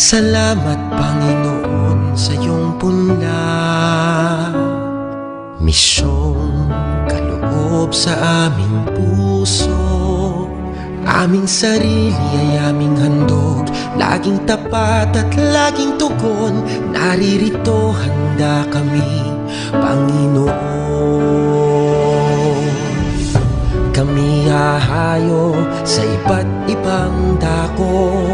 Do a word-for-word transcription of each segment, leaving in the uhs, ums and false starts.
Salamat, Panginoon, sa iyong punla. Misyong kaloob sa aming puso, aming sarili ay aming handog, laging tapat at laging tugon, naririto handa kami, Panginoon. Kami hahayo sa iba't ibang dako,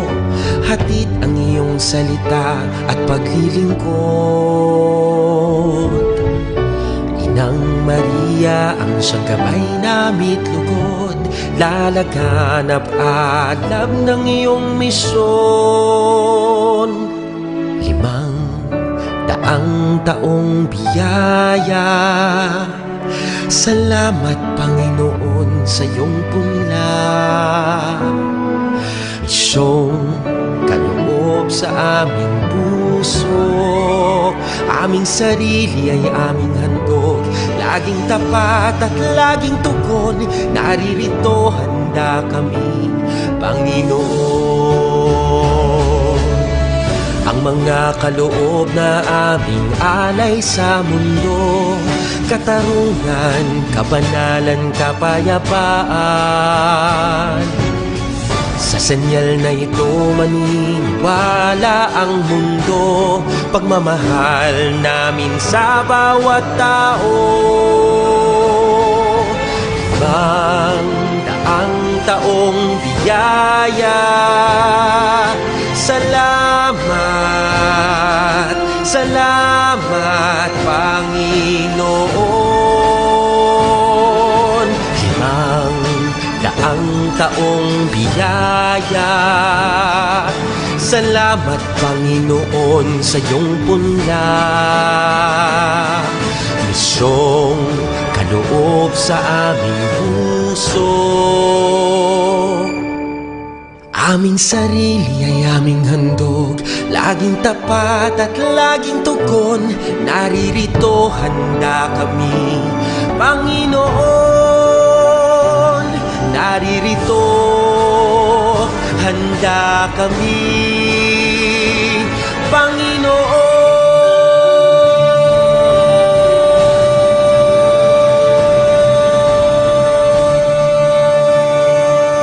hatid ang iyong salita at paglilingkod. Inang Maria, ang siyang gabay nami't lugod, lalaganap alam ng iyong misyon. Limang daang taong biyaya. Salamat, Panginoon, sa iyong punla. Misyong kaloob sa aming puso, aming sarili ay aming handog, laging tapat at laging tugon, naririto handa kami, Panginoon. Ang mga kaloob na aming alay sa mundo, katarungan, kabanalan, kapayapaan. Sa senyal na ito maniniwala ang mundo, pagmamahal namin sa bawat tao. Limang daang taong biyaya. Salamat, salamat, Panginoon. Limang daang taong biyaya. Salamat, Panginoon, sa iyong punla. Misyong kaloob sa aming puso, aming sarili ay aming handog, laging tapat at laging tugon, naririto handa kami, Panginoon. Naririto handa kami, Panginoon.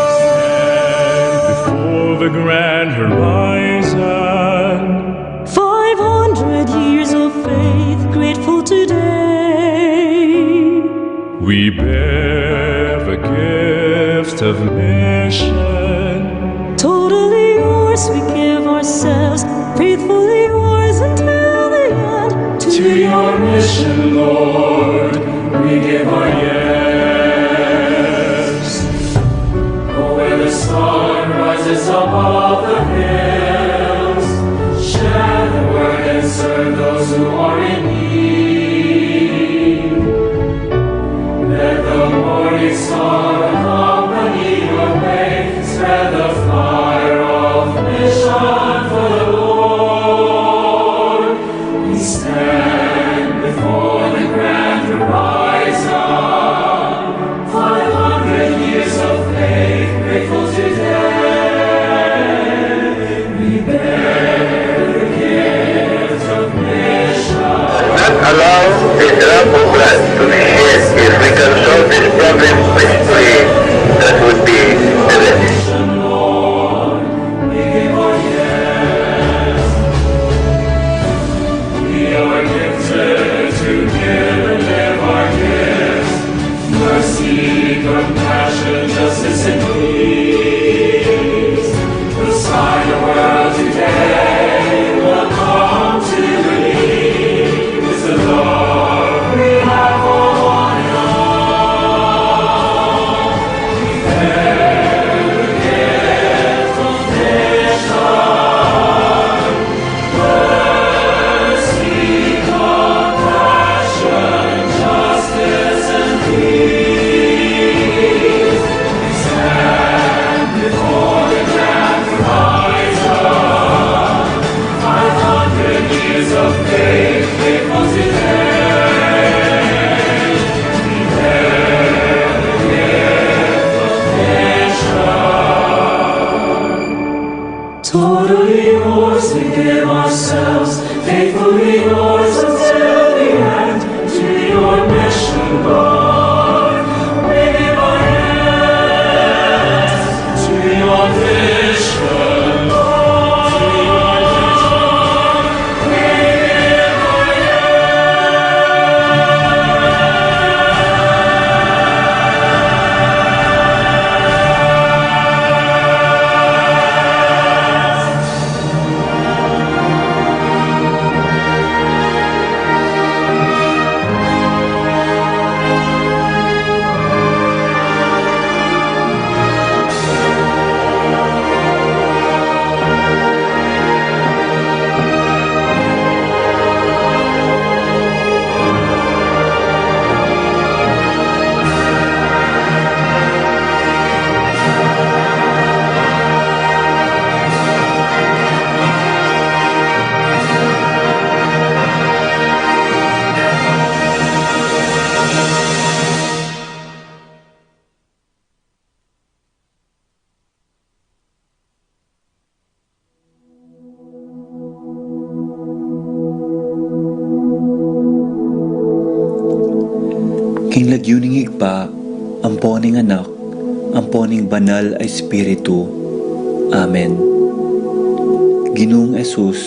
Stand before the grand horizon. Five hundred years of faith, grateful today. We bear the gift of mission. Totally yours, we give ourselves, faithfully yours until the end. To your mission, Lord, we give our yes. Where the sun rises above the hills, share the word and serve those who are in need. Let the morning star accompany your way, spread the fire of mission for the Lord. We stand before the grand horizon, five hundred years of faith, grateful today. We bear the gift of mission. Not allow a drop of blood to be shed if we can solve this problem peacefully. To give ourselves faithfully, yours until the end, to your mission, Lord. We give our yes to your vision, Lord. King lagyu ning Ibpa, ampo ning Anak, ampo ning Banal a Espiritu. Amen. Ginung Jesus,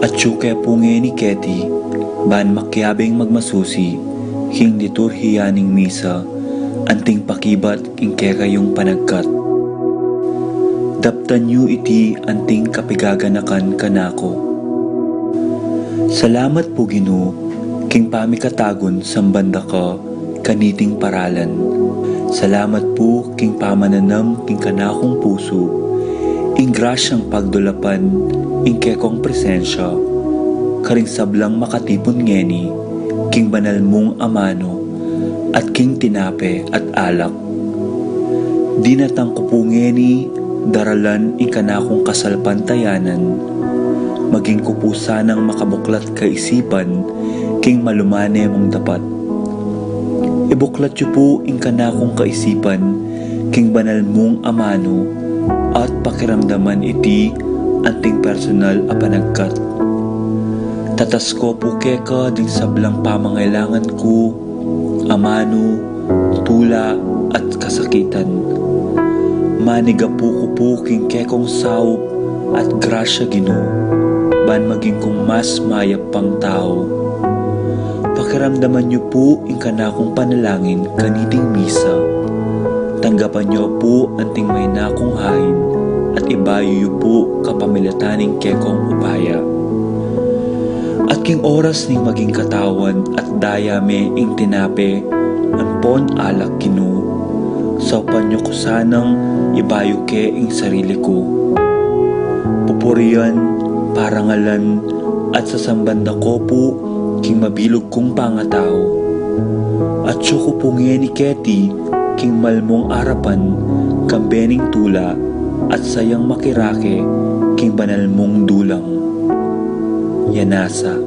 atyu ke pu ngeni keti, ban makiabing magmasusi king liturhiya ning misa, anting pakibat ing kekayung panagkat. Daptan yu iti anting kapigaganakan kanaku. Salamat pu, Ginu, king pamikatagun samban da ka kaniting paralan. Salamat pu king pamananam king kanakung pusu ing grasyang pagdulapan ing kekong presensya karing sablang makatipun ngeni king banal mung amanu at king tinape at alak. Dinatang ku pu ngeni daralan ing kanakung kasalpantayanan, maging ku pu sanang makabuklat kaisipan king malumane mung dapat. Ibuklat yu pu ing kanakung kaisipan king banal mung amanu at pakiramdaman iti anting personal a panagkat. Tatas ko pu keka ding sablang pamangailangan ku, amanu, tula, at kasakitan. Manigapu ku pu king kekong saup at grasya, Ginu, ban maging kung mas mayap pang tau. Pakiramdaman yu pu ing kanakung panalangin kaniting misa. Tanggapan yu pu anting maina kung hain at ibayu yu pu kapamilatan ning kekong upaya. At king oras ning maging katawan at daya me ing tinape ampon alak, Ginu, saupan yu ku sanang ibayu ke ing sarili ku. Pupurian, parangalan, at sasamban da ko pu king mabilug kung pangatau. Atyu ku pu ngeni keti king malmung arapan kambe ning tula at sayang makirake king banal mung dulang. Yanasa.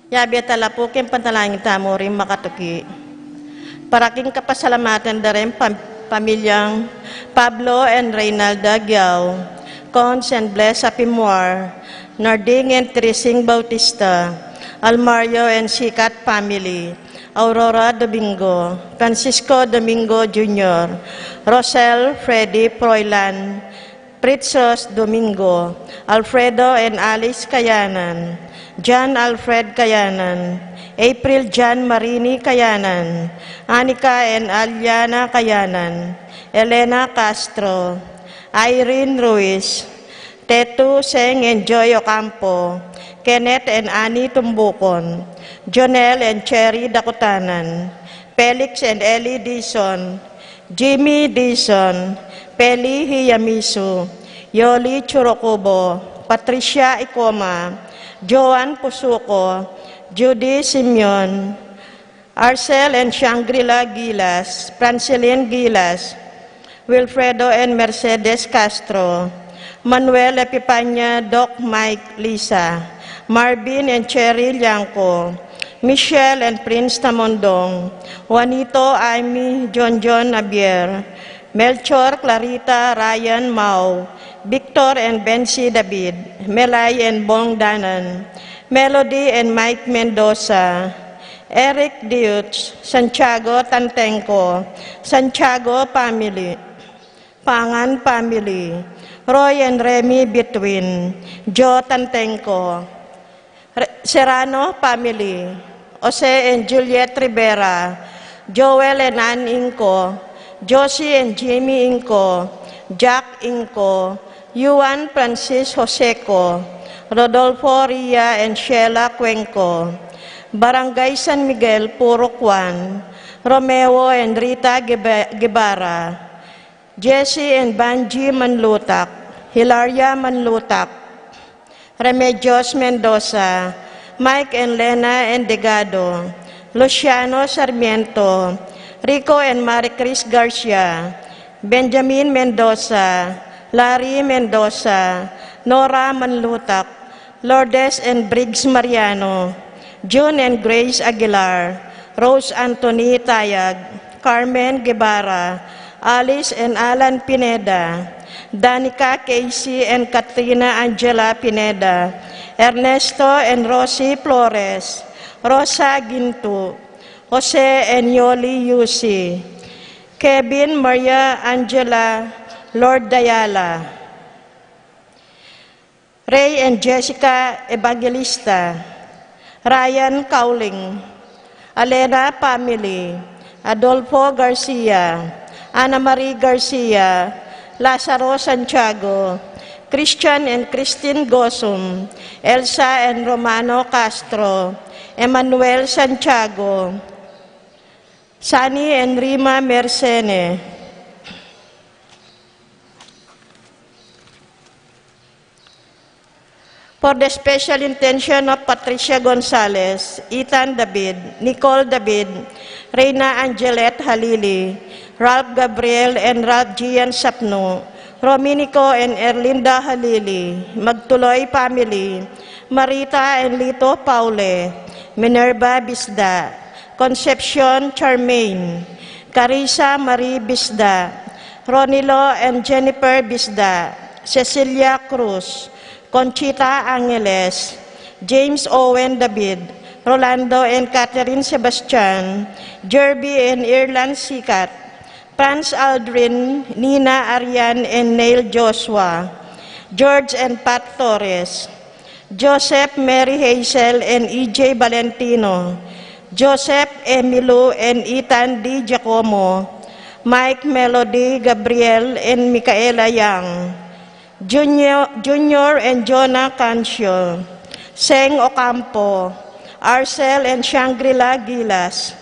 Yabe tala pu king panalangin tamu ring makatuki. Para king kapasalamatan da ring pam-, pamilyang Pablo and Reynalda Giao, Cons and Bless Apimwar, Narding and Teresing Bautista, Almario and Sikat family, Aurora Domingo, Francisco Domingo Junior, Rosel Freddy Froilan, Pritzos Domingo, Alfredo and Alice Kayanan, John Alfred Kayanan, April John Marini Kayanan, Anika and Aliana Kayanan, Elena Castro, Irene Ruiz, Tetu Seng and Joy Ocampo, Kenneth and Annie Tumbukon, Jonel and Cherry Dakutanan, Felix and Ellie Dizon, Jimmy Dizon, Peli Hiyamisu, Yoli Churokubo, Patricia Ikoma, Joan Pusuko, Judy Simeon, Arcel and Shangri-La Gilas, Francelin Gilas, Wilfredo and Mercedes Castro, Manuel Epipanya, Doc Mike Lisa, Marvin and Cherry Liangco, Michelle and Prince Tamondong, Juanito, Amy, John John Javier, Melchor, Clarita, Ryan, Mau, Victor and Bensi David, Melay and Bong Danan, Melody and Mike Mendoza, Eric Diuch, Santiago Tantengco, Santiago family, Pangan family, Roy and Remy Between, Joe Tantengco, Re-, Serrano family, Jose and Juliet Rivera, Joel and Ann Inco, Josie and Jimmy Inco, Jack Inco, Juan Francis Joseco, Rodolfo Ria and Sheila Cuenco, Barangay San Miguel, Purok One, Romeo and Rita Gueva-, Guevara, Jesse and Banji Manlutak, Hilaria Manlutak, Remedios Mendoza, Mike and Lena Endegado, Luciano Sarmiento, Rico and Maricris Garcia, Benjamin Mendoza, Larry Mendoza, Nora Manlutak, Lourdes and Briggs Mariano, June and Grace Aguilar, Rose Anthony Tayag, Carmen Guevara, Alice and Alan Pineda, Danica Casey and Katrina Angela Pineda, Ernesto and Rosie Flores, Rosa Gintu, Jose and Yoli Yusi, Kevin Maria Angela, Lord Dayala, Ray and Jessica Evangelista, Ryan Cowling, Alena family, Adolfo Garcia, Ana Marie Garcia, Lazaro Santiago, Christian and Christine Gosum, Elsa and Romano Castro, Emmanuel Santiago, Sunny and Rima Mercene. For the special intention of Patricia Gonzalez, Ethan David, Nicole David, Reina Angelet Halili, Ralph Gabriel and Ralph Gian Sapnu, Rominico and Erlinda Halili, Magtuloy family, Marita and Lito Paule, Minerva Bisda, Concepcion Charmaine, Carissa Marie Bisda, Ronilo and Jennifer Bisda, Cecilia Cruz, Conchita Angeles, James Owen David, Rolando and Catherine Sebastian, Jerby and Irland Sikat, Franz Aldrin, Nina Arian and Neil Joshua, George and Pat Torres, Joseph Mary Hazel and E J Valentino, Joseph Emilu and Ethan D Giacomo, Mike Melody Gabriel and Micaela Young, Junior, Junior and Jonah Cancio, Seng Ocampo, Arcel and Shangri-La Gilas,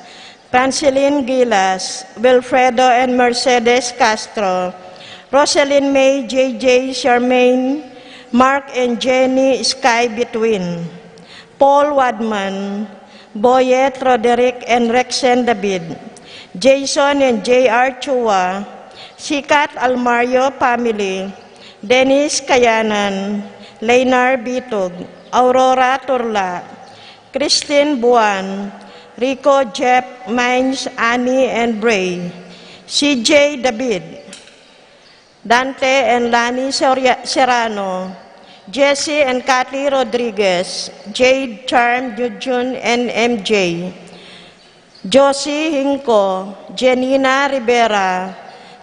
Francelin Gilas, Wilfredo and Mercedes Castro, Roselyn May, J J Charmaine, Mark and Jenny Sky Between, Paul Wadman, Boyet Roderick and Rexen David, Jason and J R Chua, Sikat Almario family, Dennis Kayanan, Leynar Bitug, Aurora Turla, Christine Buan, Rico Jeff Mines, Annie and Bray, C J David, Dante and Lani Soria-, Serrano, Jesse and Kathy Rodriguez, Jade, Charm, Jujun and M J, Josie Hinco, Jenina Rivera,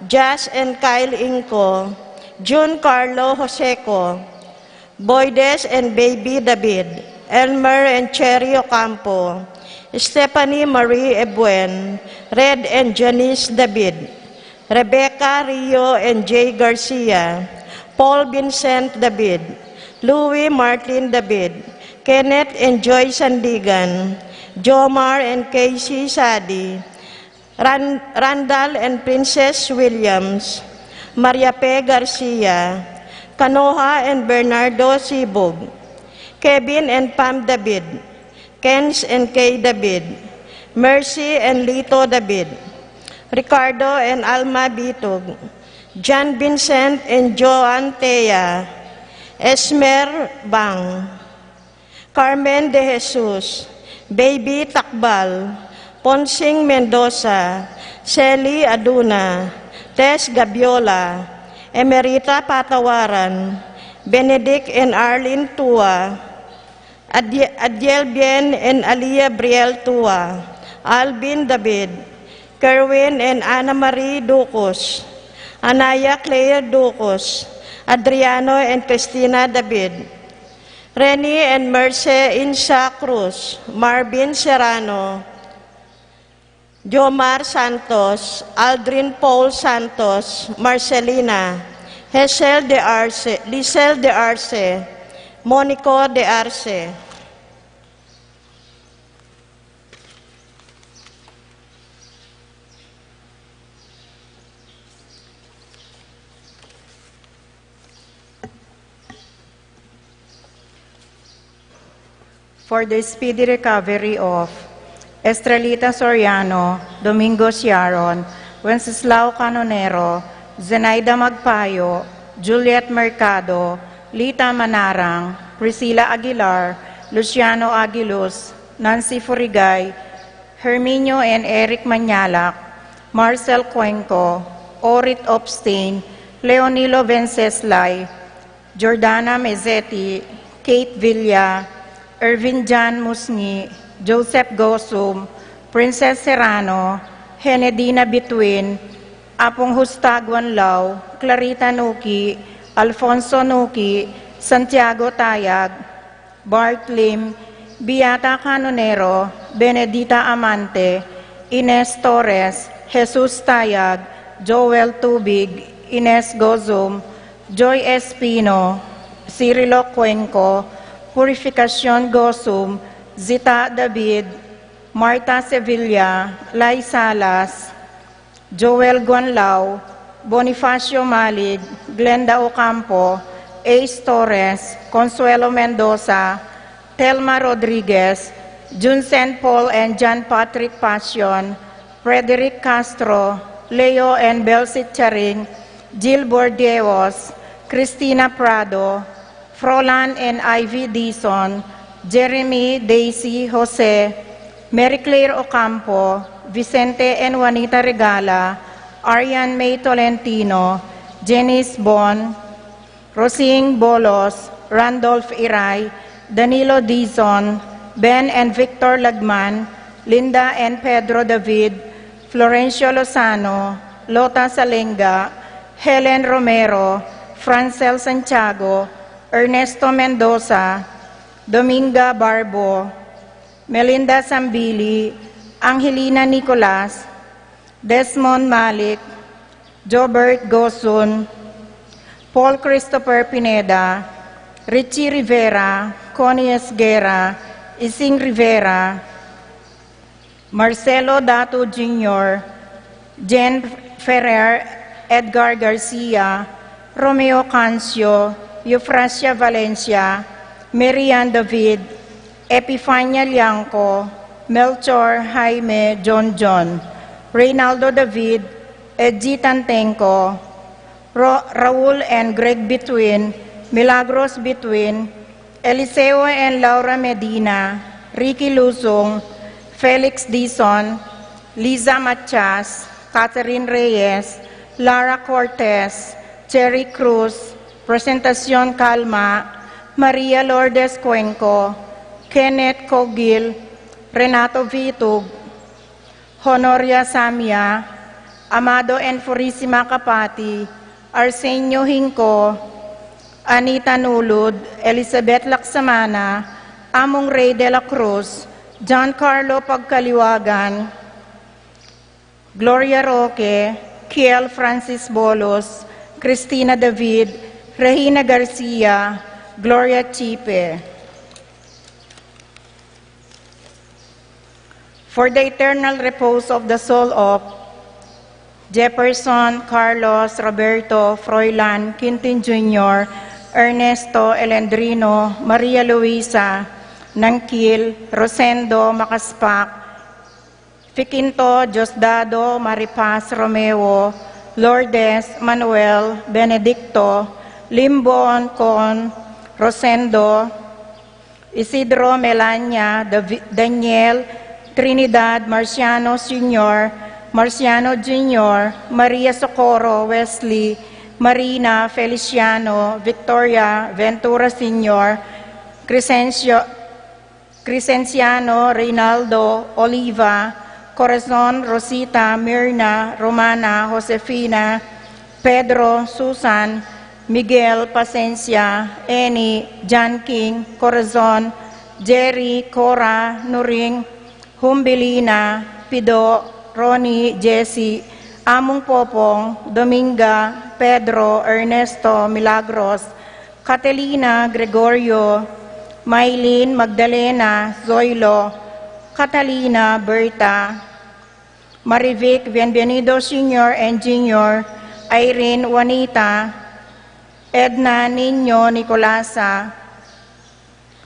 Jazz and Kyle Hinco, Jun Carlo Joseco, Boydes and Baby David, Elmer and Cherry Ocampo, Stephanie Marie Ebuen, Red and Janice David, Rebecca Rio and Jay Garcia, Paul Vincent David, Louis Martin David, Kenneth and Joy Sandigan, Jomar and Casey Sadi, Ran-, Randall and Princess Williams, Maria Pe Garcia, Kanoha and Bernardo Sibug, Kevin and Pam David, Kens and Kay David, Mercy and Lito David, Ricardo and Alma Bitug, John Vincent and Joan Tea, Esmer Bang, Carmen De Jesus, Baby Takbal, Ponsing Mendoza, Sally Aduna, Tess Gabiola, Emerita Patawaran, Benedict and Arlene Tua, Adie-, Adiel Bien and Alia Briel Tua, Alvin David, Kerwin and Ana Marie Ducos, Anaya Claire Ducos, Adriano and Christina David, Reni and Merce Insa Cruz, Marvin Serrano, Jomar Santos, Aldrin Paul Santos, Marcelina, Hesel de Arce, Lisel de Arce, Monico de Arce. For the speedy recovery of Estrelita Soriano, Domingo Siaron, Wenceslao Canonero, Zenaida Magpayo, Juliet Mercado, Lita Manarang, Priscilla Aguilar, Luciano Aguiluz, Nancy Furigay, Herminio and Eric Mañalac, Marcel Cuenco, Orit Opstain, Leonilo Venceslay, Jordana Mezeti, Kate Villa, Ervin Jan Musngi, Joseph Gosum, Princess Serrano, Henedina Bituin, Apung Husta Guanlao, Clarita Nuki, Alfonso Nuki, Santiago Tayag, Bart Lim, Beata Canonero, Benedita Amante, Ines Torres, Jesus Tayag, Joel Tubig, Ines Gozum, Joy Espino, Cirilo Cuenco, Purificacion Gozum, Zita David, Marta Sevilla, Lai Salas, Joel Guanlao, Bonifacio Malig, Glenda Ocampo, Ace Torres, Consuelo Mendoza, Telma Rodriguez, Junsen Paul and John Patrick Passion, Frederick Castro, Leo and Belsit Charing, Jill Bordeos, Christina Prado, Frolan and Ivy Dizon, Jeremy, Daisy, Jose, Mary Claire Ocampo, Vicente and Juanita Regala, Arian May Tolentino, Janice Bon, Rosing Bolos, Randolph Iray, Danilo Dizon, Ben and Victor Lagman, Linda and Pedro David, Florencio Lozano, Lota Salenga, Helen Romero, Francel Santiago, Ernesto Mendoza, Dominga Barbo, Melinda Sambili, Angelina Nicolas, Desmond Malik, Jobert Gosun, Paul Christopher Pineda, Richie Rivera, Connie Esguerra, Ising Rivera, Marcelo Datu Junior, Jen Ferrer, Edgar Garcia, Romeo Cancio, Eufrasia Valencia, Marian David, Epifania Liangco, Melchor Jaime John John, Reynaldo David, Edgy Tantenco, Ro-, Raul and Greg Bituin, Milagros Bituin, Eliseo and Laura Medina, Ricky Lusung, Felix Dizon, Liza Matias, Catherine Reyes, Lara Cortez, Cherry Cruz, Presentacion Calma, Maria Lourdes Cuenco, Kenneth Cogil, Renato Vitug, Honoria Samia, Amado and Furisima Capati, Arsenio Hinco, Anita Nulud, Elizabeth Laksamana, Among Rey de la Cruz, John Carlo Pagkaliwagan, Gloria Roque, Kiel Francis Bolos, Cristina David, Regina Garcia, Gloria Chipe. For the eternal repose of the soul of Jefferson, Carlos, Roberto, Froilan, Quintin Junior, Ernesto, Elendrino, Maria Luisa, Nangkil, Rosendo, Makaspak, Fiquinto, Diosdado, Maripaz, Romeo, Lourdes, Manuel, Benedicto, Limbon, Con, Rosendo, Isidro, Melania, Davi-, Daniel, Trinidad, Marciano Senior, Marciano Junior, Maria Socorro, Wesley, Marina, Feliciano, Victoria, Ventura Senior, Crescencio, Crescenciano, Reynaldo, Oliva, Corazon, Rosita, Mirna, Romana, Josefina, Pedro, Susan, Miguel, Pasencia, Eni, John King, Corazon, Jerry, Cora, Nuring, Humbilina, Pido, Ronnie, Jesse, Among Popong, Dominga, Pedro, Ernesto, Milagros, Catalina, Gregorio, Maylin, Magdalena, Zoilo, Catalina, Berta, Marivic, Bienvenido Senior and Junior, Irene, Juanita, Edna, Niño, Nicolasa,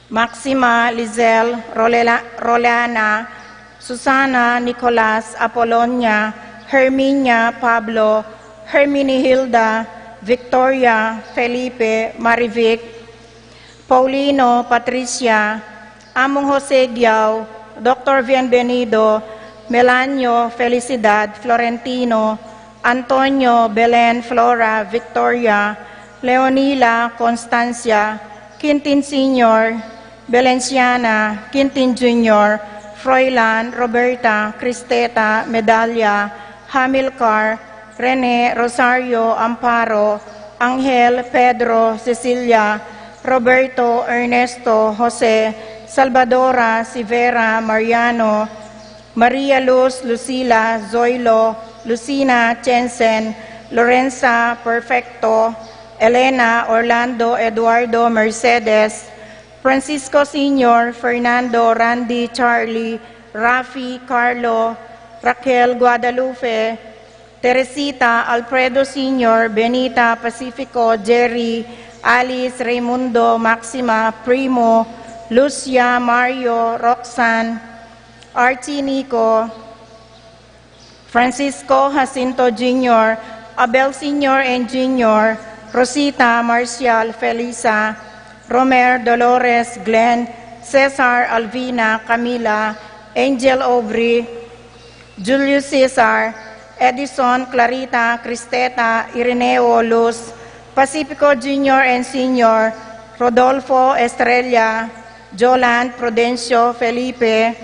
Maxima, Lizelle, Rolela-, Rolana, Susana, Nicolas, Apolonia, Herminia, Pablo, Herminihilda, Victoria, Felipe, Marivic, Paulino, Patricia, Among Jose Giao, Doctor Bienvenido, Melanio, Felicidad, Florentino, Antonio, Belen, Flora, Victoria, Leonila, Constancia, Quintin Senior, Belenciana, Quintin Junior, Froilan, Roberta, Cristeta, Medalla, Hamilcar, Rene, Rosario, Amparo, Angel, Pedro, Cecilia, Roberto, Ernesto, Jose, Salvadora, Sivera, Mariano, Maria Luz, Lucila, Zoilo, Lucina, Chensen, Lorenza, Perfecto, Elena, Orlando, Eduardo, Mercedes, Francisco Senior, Fernando, Randy, Charlie, Rafi, Carlo, Raquel, Guadalupe, Teresita, Alfredo Senior, Benita, Pacifico, Jerry, Alice, Raimundo, Maxima, Primo, Lucia, Mario, Roxanne, Archie, Nico, Francisco, Jacinto Junior, Abel Senior and Junior, Rosita, Marcial, Felisa, Romer, Dolores, Glenn, Cesar, Alvina, Camila, Angel, Aubrey, Julius Cesar, Edison, Clarita, Cristeta, Irineo, Luz, Pacifico Junior and Senior, Rodolfo, Estrella, Jolan, Prudencio, Felipe,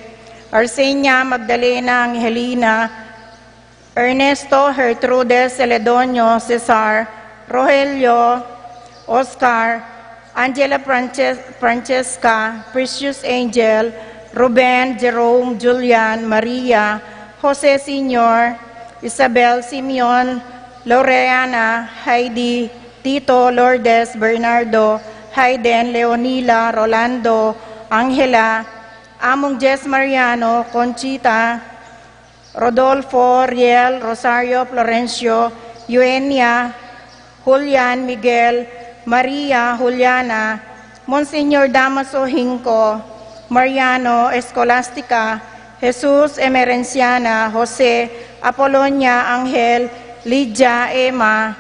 Arsenia, Magdalena, Angelina, Ernesto, Gertrude, Celedonio, Cesar, Rogelio, Oscar, Angela, Frances-, Francesca, Precious, Angel, Ruben, Jerome, Julian, Maria, Jose Senior, Isabel, Simeon, Loreana, Heidi, Tito, Lourdes, Bernardo, Hayden, Leonila, Rolando, Angela, Among Jess Mariano, Conchita, Rodolfo, Riel, Rosario, Florencio, Eugenia, Julian, Miguel, Maria, Juliana, Monsignor Damaso, Hinco, Mariano, Escolastica, Jesus, Emerenciana, Jose, Apolonia, Angel, Lydia, Emma,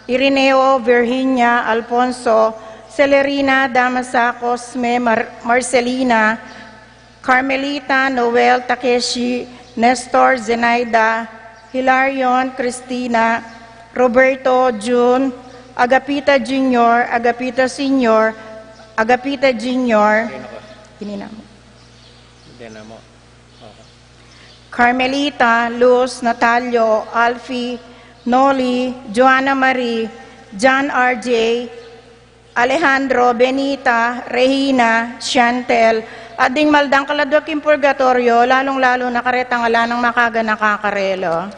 Irineo, Virginia, Alfonso, Celerina, Damasa, Cosme, Mar-, Marcelina, Carmelita, Noel, Takeshi, Nestor, Zenaida, Hilarion, Christina, Roberto, June, Agapita Junior, Agapita Senior, Agapita Junior. Ini na mu. Hindi na mu. Okay. Carmelita, Luz, Natalio, Alfie, Noli, Joanna Marie, John R J, Alejandro, Benita, Regina, Chantel, at ding maldang kaladwa king purgatoryo, lalung-lalu na karetang ala nang makaganaka karela.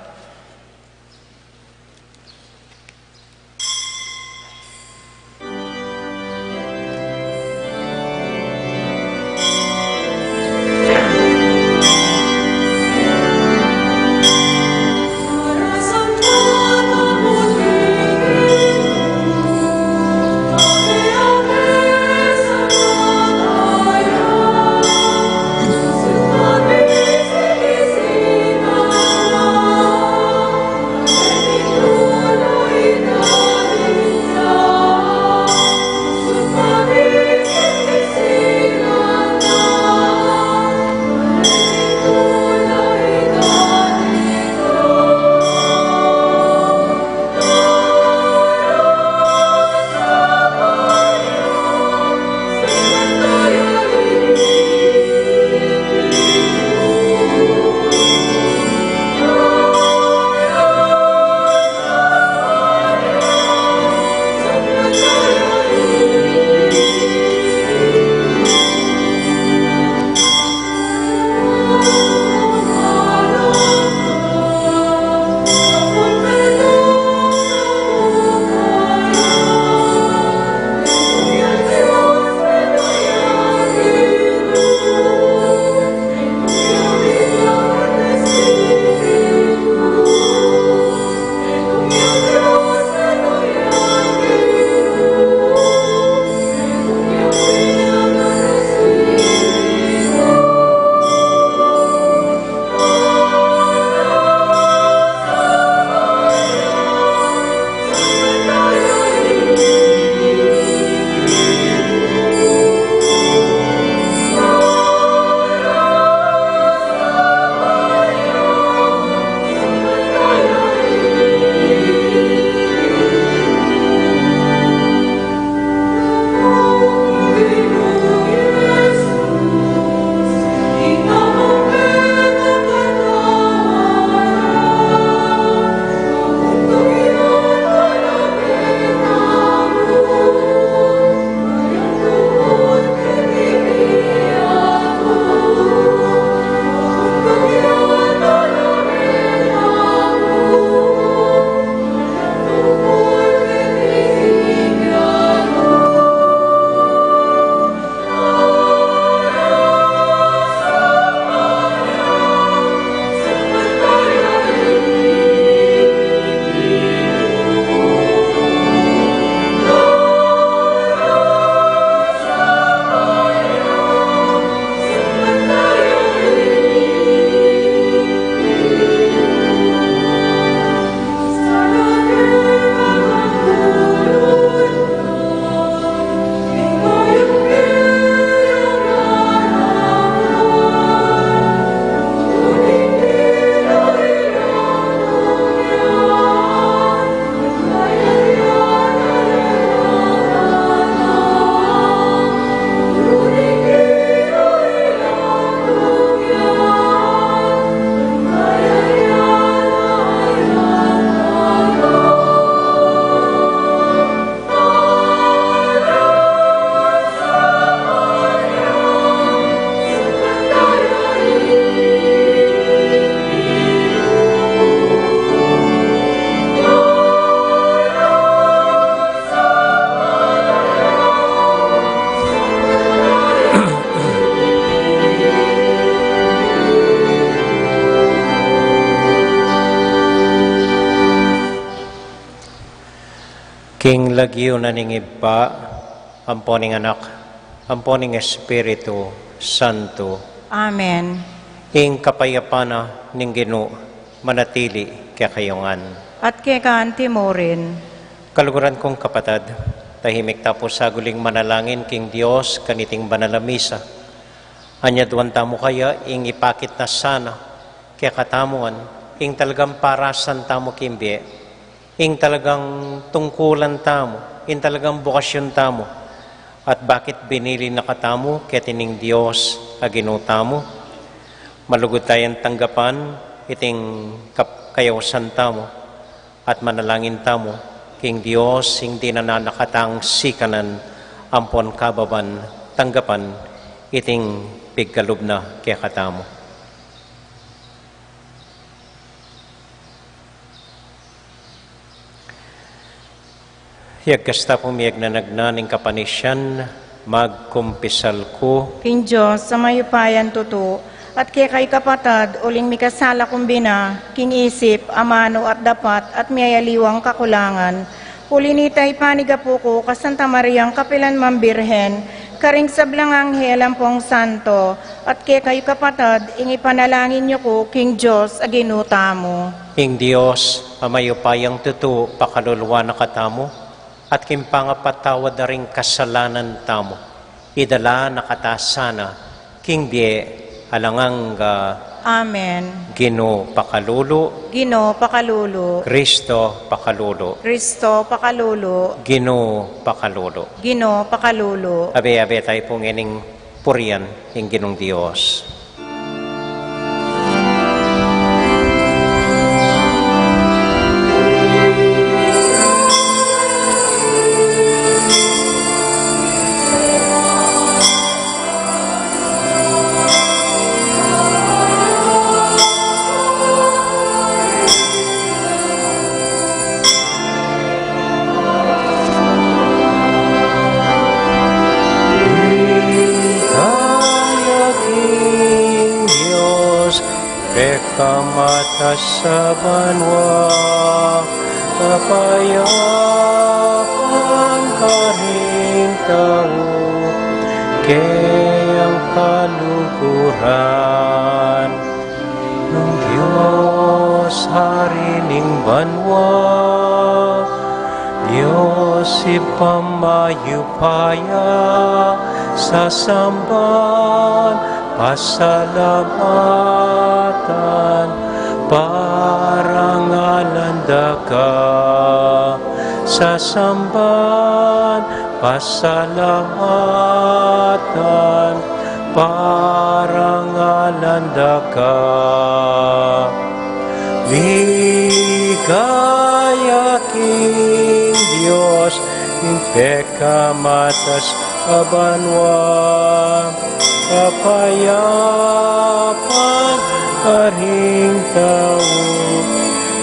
King lagyu na ning Ibpa, ampo ning Anak, ampo ning Espiritu Santo. Amen. Ing kapayapan na ning Ginu manatili kekayu ngan. At keka anti mu rin. Kaluguran kung kapatad, Tahimik ta pu saguling manalangin king Dios kaniting banal a misa. Anyaduan tamu kaya ing ipakit na sana kekatamu ngan ing talagang parasan tamu king bie, ing talagang tungkulan tamu, ing talagang bokasyun tamu, at bakit binili na katamu keti ning Dios a Ginu tamu. Malugud tayang tanggapan iting kap-, kayausan tamu, at manalangin tamu king Dios ing dinanakatang sikanan ampon kababan tanggapan iting pigkalub na kekatamu. Yagkasta pung miyagnanagnan ing kapanisian, magkumpisal ku king Dios a mayupayang tutu, at kekayu kapatad, uling mikasala kung bina, king isip, amanu at dapat, at miyayaliwang kakulangan. Uli nita ipanigapu ku ka Santa Mariang kapilan mang Birhen, karing sablang anghel ampong santo, at kekayu kapatad, ing ipanalangin yu ku king Dios a Ginu tamu. Ing Dios a mayupayang tutu pakaluluan na katamu, at king pangapatawad da ring kasalanan tamu, idala na kata sana king bie alang angga. Amen. Ginu pakalulu. Ginu pakalulu. Kristo pakalulu. Kristo pakalulu. Ginu pakalulu. Ginu pakalulu. Abe, abe tayu pu ngening purian ing Ginung Dios. Kaya king Dios, pekamatas a banua, kapayapan karing tau, keyang kaluguran. Nung Dios, Hari ning banua, Dios Ibpang mayupaya, sasamban, pasalamatan, parangalan da ka, sasamban, pasalamatan, parangalan da ka. Ligaya king Dios, ing pekamatas a banua, kapayapan karing tau,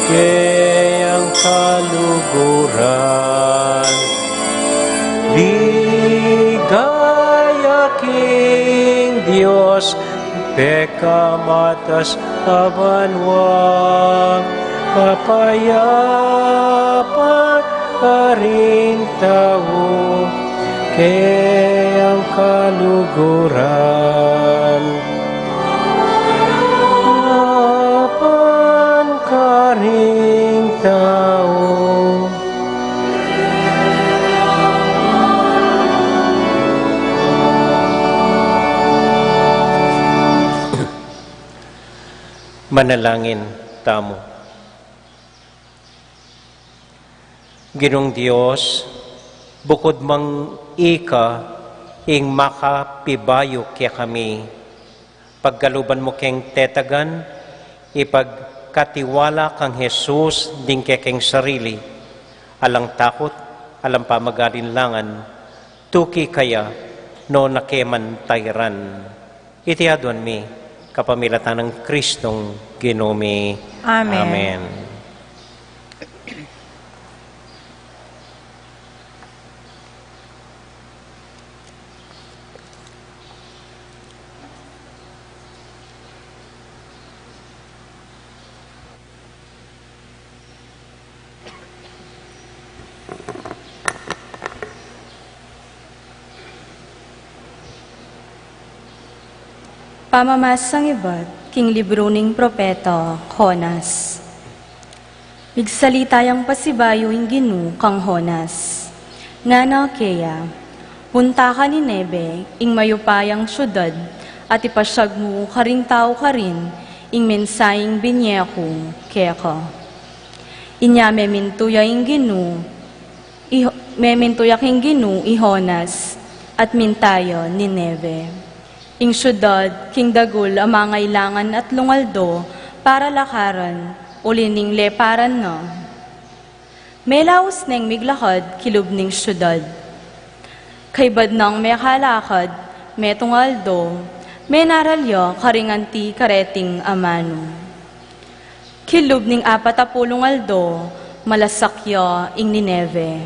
keyang kaluguran. Ligaya king Dios, pekamatas a banua, kapayapan karing tau, keyang kaluguran. Kapayapan karing tau. Manalangin tamu. Ginung Dios, bukud mang ika ing makapibayu kekami, pagkaluban mu keng tetagan, ipagkatiwala kang Jesus ding kekeng sarili, alang takut, alang pamagalinlangan, tuki kaya, no na ke man tairan. Iti aduan mi kapamilatan nang Kristong Ginu mi. Amen. Amen. Pamamasang ibat king libru ning propeta Jonas. Migsalita yang pasibayu ing Ginu kang Jonas. Ngana keya, "Punta ka Nineve, ing mayupayang siudad, at ipasiag mu karing tau karin ing mensaheng binye ku keka." Inya memintu ya ing Ginu, i, memintu ya king Ginu i Jonas, at minta ya Nineve, ing siudad king dagul a mangailangan atlung aldo para lakaran, uli ning leparan na. Melaus neng miglakad kilub ning siudad. Kaibad nang mekalakad metung aldo, menaral ya karing anti kareting amanu. Kilub ning apat a pulung aldo, malasak ya ing Nineve.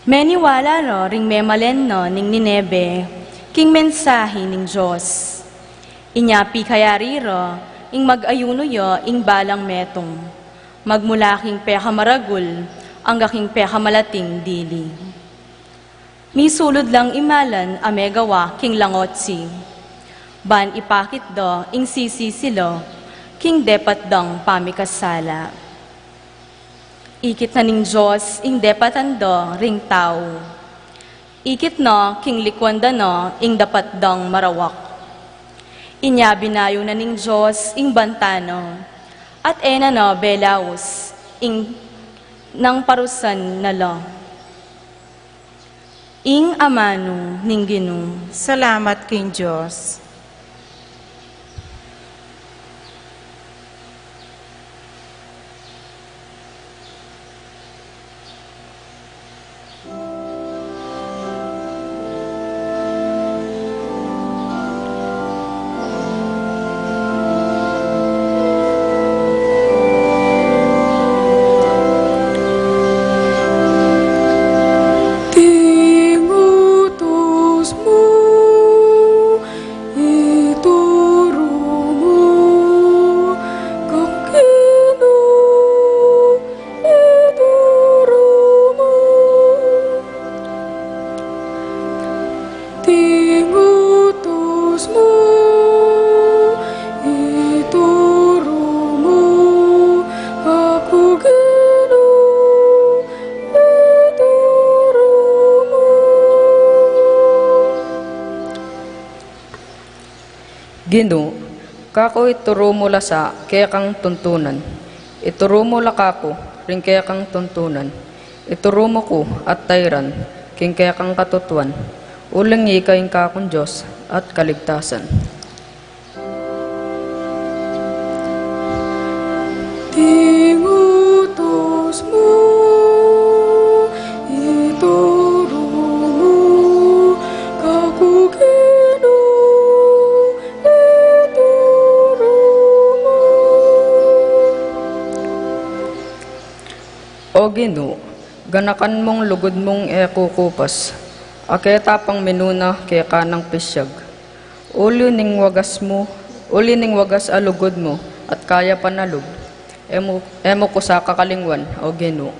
Meniwala ra ring memalen na ning Nineve king mensahe ning Dios. Inya pikayari ra ing mag-ayunu ya ing balang metung, magmula king pekamaragul angga king pekamalating dili. Misulud lang imalan a megawa king langotsi, ban ipakit da ing sisisi la king depat dang pamikasala. Ikit na ning Dios ing depatan da ring tau. Ikit na king likuan da na ing dapat dang marawak. Inya binayu na ning Dios ing banta na, at e na na belaus ing nang parusan na la. Ing amanu ning Ginu. Salamat king Dios. Ding utus mu, ituru mu kang Ginu, ituru mu. Ding utus mu, ituru mu aku Ginu, ituru mu. Ginu, kaku ituru mu la sa kekang tuntunan. Ituru mu la kaku ring kekang tuntunan. Ituru mu ku at tairan king kekang katutuan. Uling ika ing kakung Dios at kaligtasan. Ding utus mu, ituru mu kaku Ginu, ituru mu. O Ginu, ganakan mung lugud mung e kukupas, a ketapang minuna keka nang pisiag. Uli ning wagas mu, uli ning wagas a lugud mu at kayapan a lub, e mu, e mu ku sa kakalingwan, O Ginu.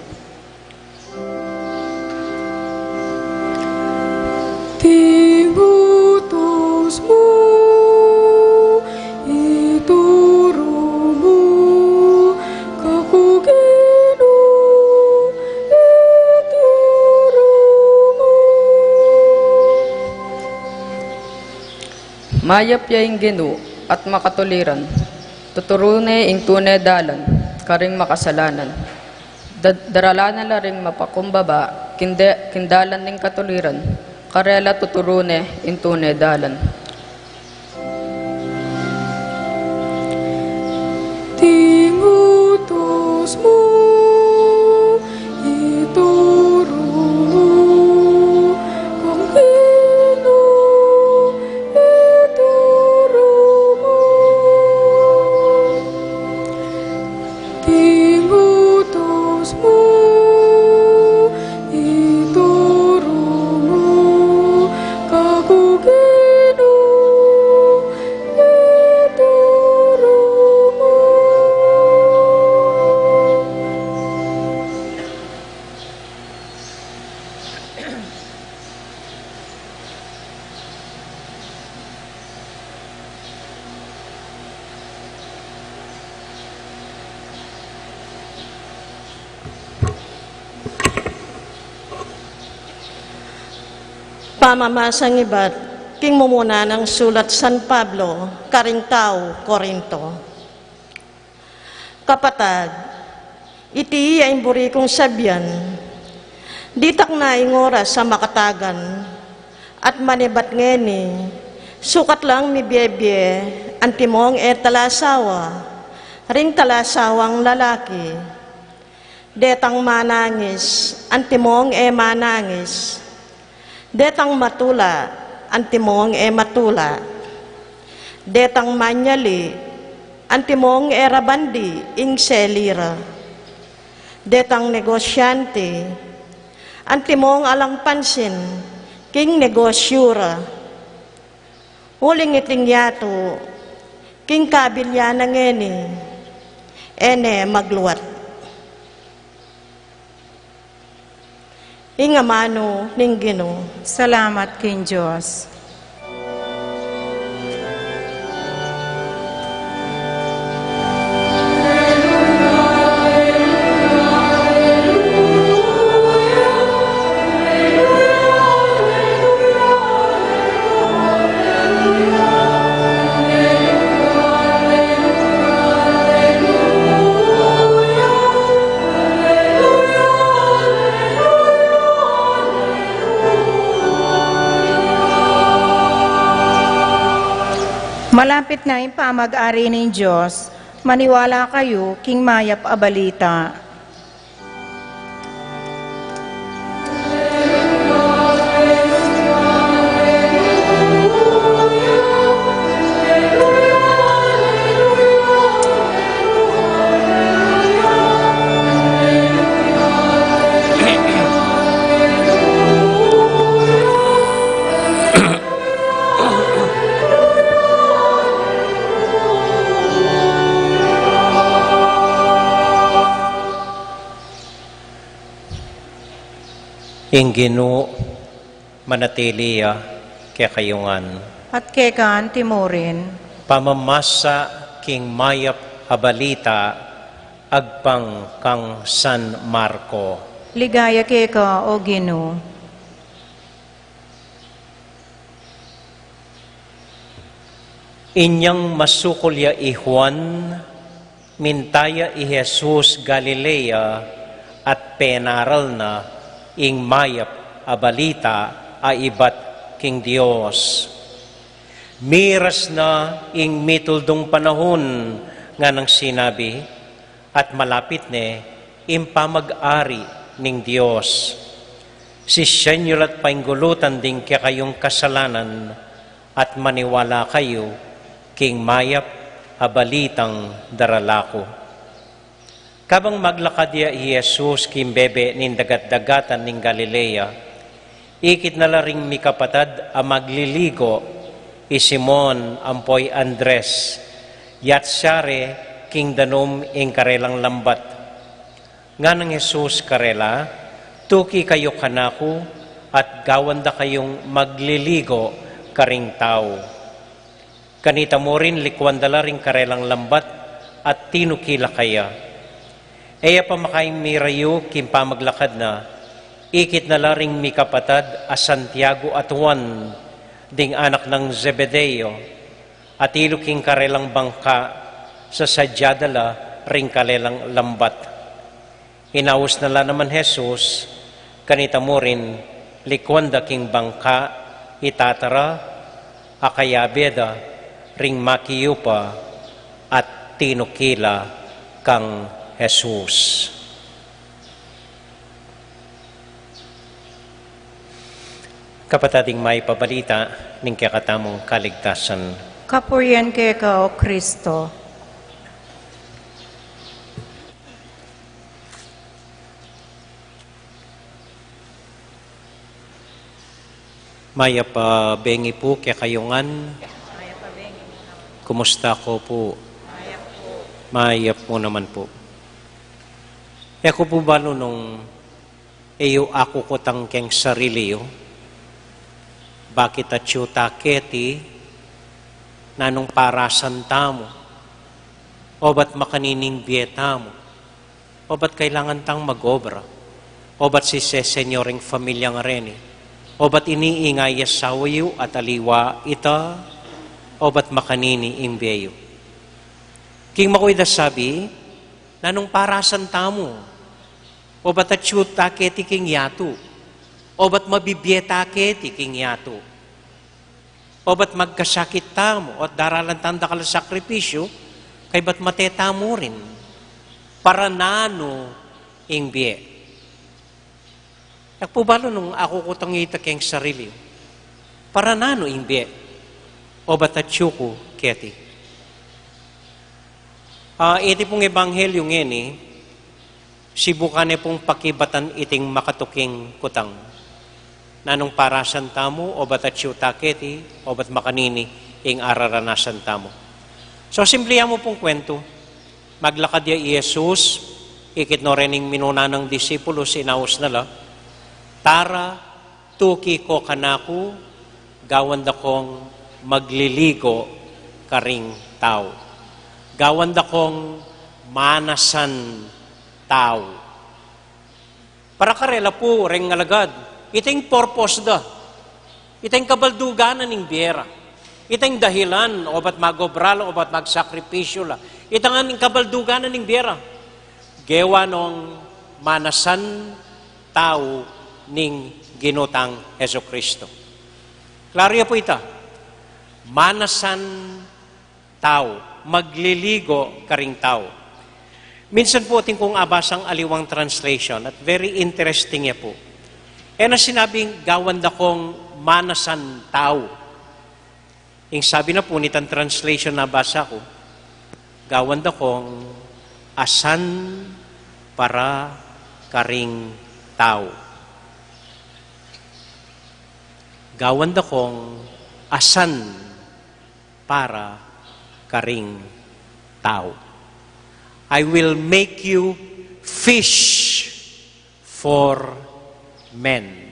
Ding utus mu, ituru mu kaku Ginu, ituru mu. Mayap ya ing Ginu at makatuliran. Tuturu ne ing tune dalan karing makasalanan. Da-, daralan na la ring mapakumbaba king de-, king dalan ning katuliran. Karela tuturu ne ing tune dalan. Ding utus mu, ituru mu kang Ginu, ituru mu. Ding utus mu, ituru mu kaku Ginu, Pamamasang ibat king mumuna nang sulat San Pablo karing tau Corinto. Kapatad, iti ya ing buri kung sabian, ditak na ing oras a makatagan, at manibat ngeni, sukat lang mibiebie antimong e talasawa ring talasawang lalaki. Detang manangis antimong e manangis. Detang matula antimong e matula. Detang manyali antimong e ra bandi ing seli ra. Detang negosyante antimong alang pansin king negosyu ra. Uling iting yatu king kabilyan na ngeni, e ne magluat. Ing amanu ning Ginu. Salamat king Dios. Malapit na ing pamag-ari ning Dios. Maniwala kayu king mayap a balita. Ing Ginu manatili ya kekayu ngan. At keka antimurin. Pamamasa king mayap a balita agpang kang San Marco. Ligaya keka, O Ginu. Inyang masukul ya i Juan, minta ya i Jesus Galilea at penaral na ing mayap a balita a ibat king Dios. Miras na ing mituldung panahun, nganang sinabi, at malapit ne ing pamag-ari ning Dios. Sisyan yu la't painggulutan ding kekayung kasalanan at maniwala kayu king mayap a balitang darala ku. Kabang maglakad ya i Jesus king bebe ning dagat-dagatan ning Galilea, ikit na la ring mikapatad a magliligo, i Simon ampo i Andres, yatsya re king danum ing karelang lambat. Nganang Jesus karela, tuki kayu kanaku at gawan da kayung magliligo karing tau. Kanita mu rin likuan da la ring karelang lambat at tinuki la kaya. E ya pa makaimirayu king pamaglakad na, ikit na la ring mikapatad a Santiago at Juan, ding anak nang Zebedeo, atilu king karelang bangka, sasadya da la ring karelang lambat. Inaus na la naman Jesus, kanita mu rin likuan da king bangka i tata ra, akayabe da ring makiupa at tinuki la kang Jesus. Kapatad, ing mayap a balita ning kekatamung kaligtasan. Kapurian keka, O Kristo. Mayap a bengi pu kekayu ngan. Kumusta ko pu? Mayap mu naman pu. E ku pu balu nung e yu akukutang keng sarili yu, bakit atyu ta keti, nanung parasan tamu, obat makanini ing bie tamu, obat kailangan tang mag-obra, obat sisesenyor ing familia ngareni. Obat ini ing asawa yu at aliwa ita, obat makanini ing bie yu. King makuid a sabi, nanung parasan tamu, obat atyu ta keti king yatu, obat mabibie ta keti king yatu, obat magkasakit tamu, obat daralan tang dakal a sakripisyu, kaybat mate tamu rin. Para nanu ing bie? Yak pu balu nung akukutang yu ita keng sarili yu. Para nanu ing bie? Obat atyu ku keti. Ah, iti pung ebanghelyu ngeni, sibukan ne pung pakibatan iting makatuking kutang. Nanung parasan tamu, obat atyu ta keti, obat makanini ing araranasan tamu. So, simple ya mu pung kwentu. Maglakad ya i Jesus, ikit no rening minuna nang disipulus, inaus na la, "Tara, tuki ko kanaku, gawan da kong magliligo karing tau. Gawan da kong manasan tau." Para karela pu, reng alagad, ita ing purpose da. Ita ing kabaldugan na ning bie ra. Ita ing dahilan, obat magobra la, obat magsakripisyu la. Ita ngan ing kabaldugan na ning bie ra. Gewa nong manasan tau ning Ginu tang Jesucristo. Klaro ya pu ita. Manasan tau, magliligo karing tau. Minsan pu atin kung abasang aliwang translation, at very interesting ya pu. E na sinabing, "Gawan da kong manasan tau." Ing sabi na pu nitang translation a basa ku, "Gawan da kong asan para karing tau." Gawan da kong asan para karing tau. "I will make you fish for men."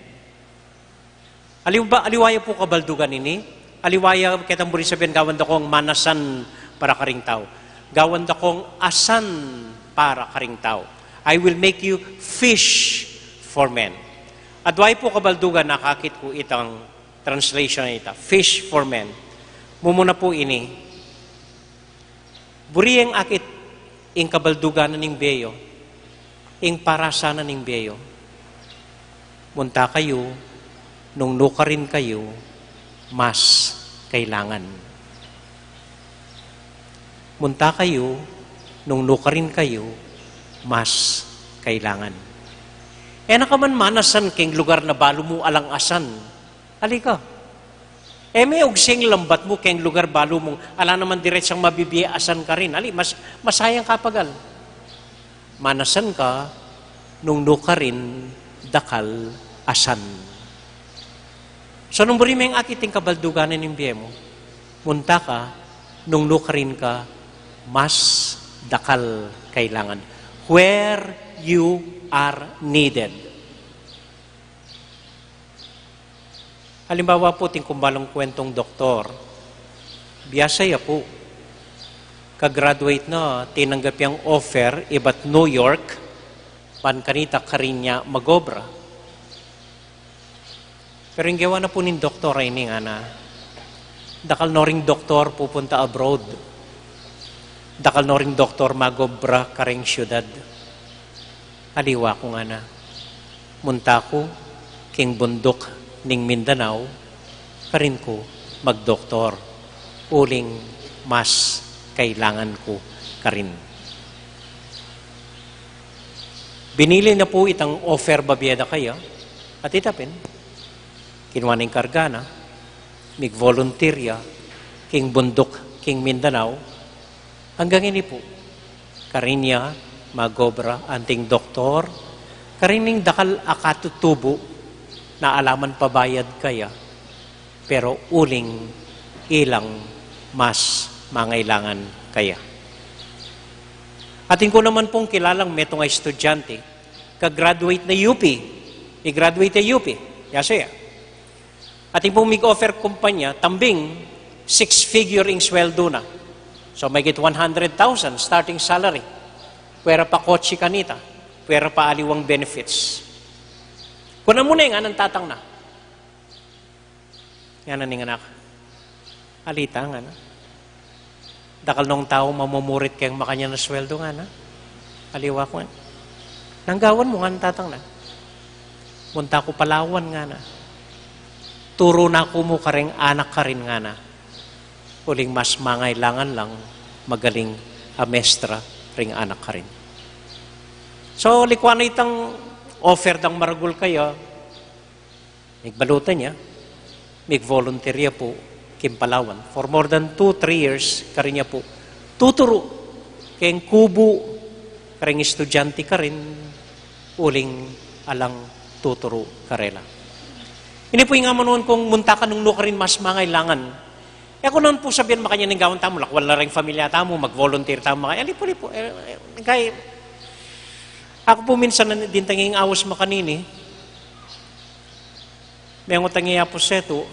Aliwa, aliwa ya pu kabaldugan ini. Aliwa ya ketang buri sabian, "Gawan da kong manasan para karing tau." "Gawan da kong asan para karing tau." "I will make you fish for men." Adwa ya pu kabaldugan a akakit ku itang translation a ita, "fish for men." Mumuna pu ini, buri yeng akit ing kabaldugan na ning bie yu, ing parasan na ning bie yu. Munta kayu nung nukarin kayu mas kailangan. Munta kayu nung nukarin kayu mas kailangan. E na ka man manasan keng lugar na balu mu alang asan. Ali ka. E me ugsing lambat mu keng lugar balu mung ala naman diretsang mabibie asan karin. Ali, mas, masayang kapagal. Manasan ka nung nukarin dakal asan. So nung buri meng akit ing kabaldugan na ning bie mu, munta ka nung nukarin ka mas dakal kailangan. Where you are needed. Halimbawa pu, atin kung balang kwentong doktor, biasa ya pu, ka-graduate na, tinanggap yang offer ibat New York, ban kanita karin ya magobra. Pero ing gewa na pu ning doktor a ini, ngana, "Dakal no ring doktor pupunta abroad. Dakal no ring doktor magobra kareng syudad. Aliwa ku," ngana. "Munta ku king bunduk ning Mindanao, karin ku magdoktor, uling mas kailangan ku karin." Binili na pu itang offer babie da kaya, at ita pin, kinua na ing karga na, mig-volunteer ya king bunduk king Mindanao. Anggang ini pu, karin ya magobra anting doktor, karin ing dakal a katutubu na ala man pabayad kaya, pero uling ilang mas mangailangan kaya. Atin ku naman pung kilalang metung a estudyante, ka-graduate na U P, i-graduate a U P, ya siya. Atin pung mig-offer kumpanya, tambing six figure ing sweldo na. So, mahigit one hundred thousand starting salary. Pwera pa kotse kanita, pwera pa aliwang benefits. Kuna mu ne, ngana ning tatang na, Ngana ning anak, "Alita," ngana, "dakal nong tau mamumurit keng makanyan a sweldo," ngana. "Aliwa ku," ngana. "Nanu ing gawan mu?" ngana, "Tatang," ngana. "Munta ku Palawan," ngana. "Turu na ku mu kareng anak karin," ngana. "Uling mas mangailangan lang magaling a mestra ring anak karin." So, likuan na itang offer dang maragul kaya, migbalutan ya, mig-volunteer ya pu king Palawan. For more than two, three years, karin ya pu tuturu keng kubu kareng estudyante karin, uling alang tuturu karela. Ini pu ing amanuan kung munta ka nung nu karin mas mangailangan. E ku naman pu sabian makanyan ing gawan tamu, lakuan la reng familia tamu, mag-volunteer tamu makanyan. Lipu-lipu. E, e, kay, aku pu minsan, dintang ing aus makanini, mengut tang i Apu Setu,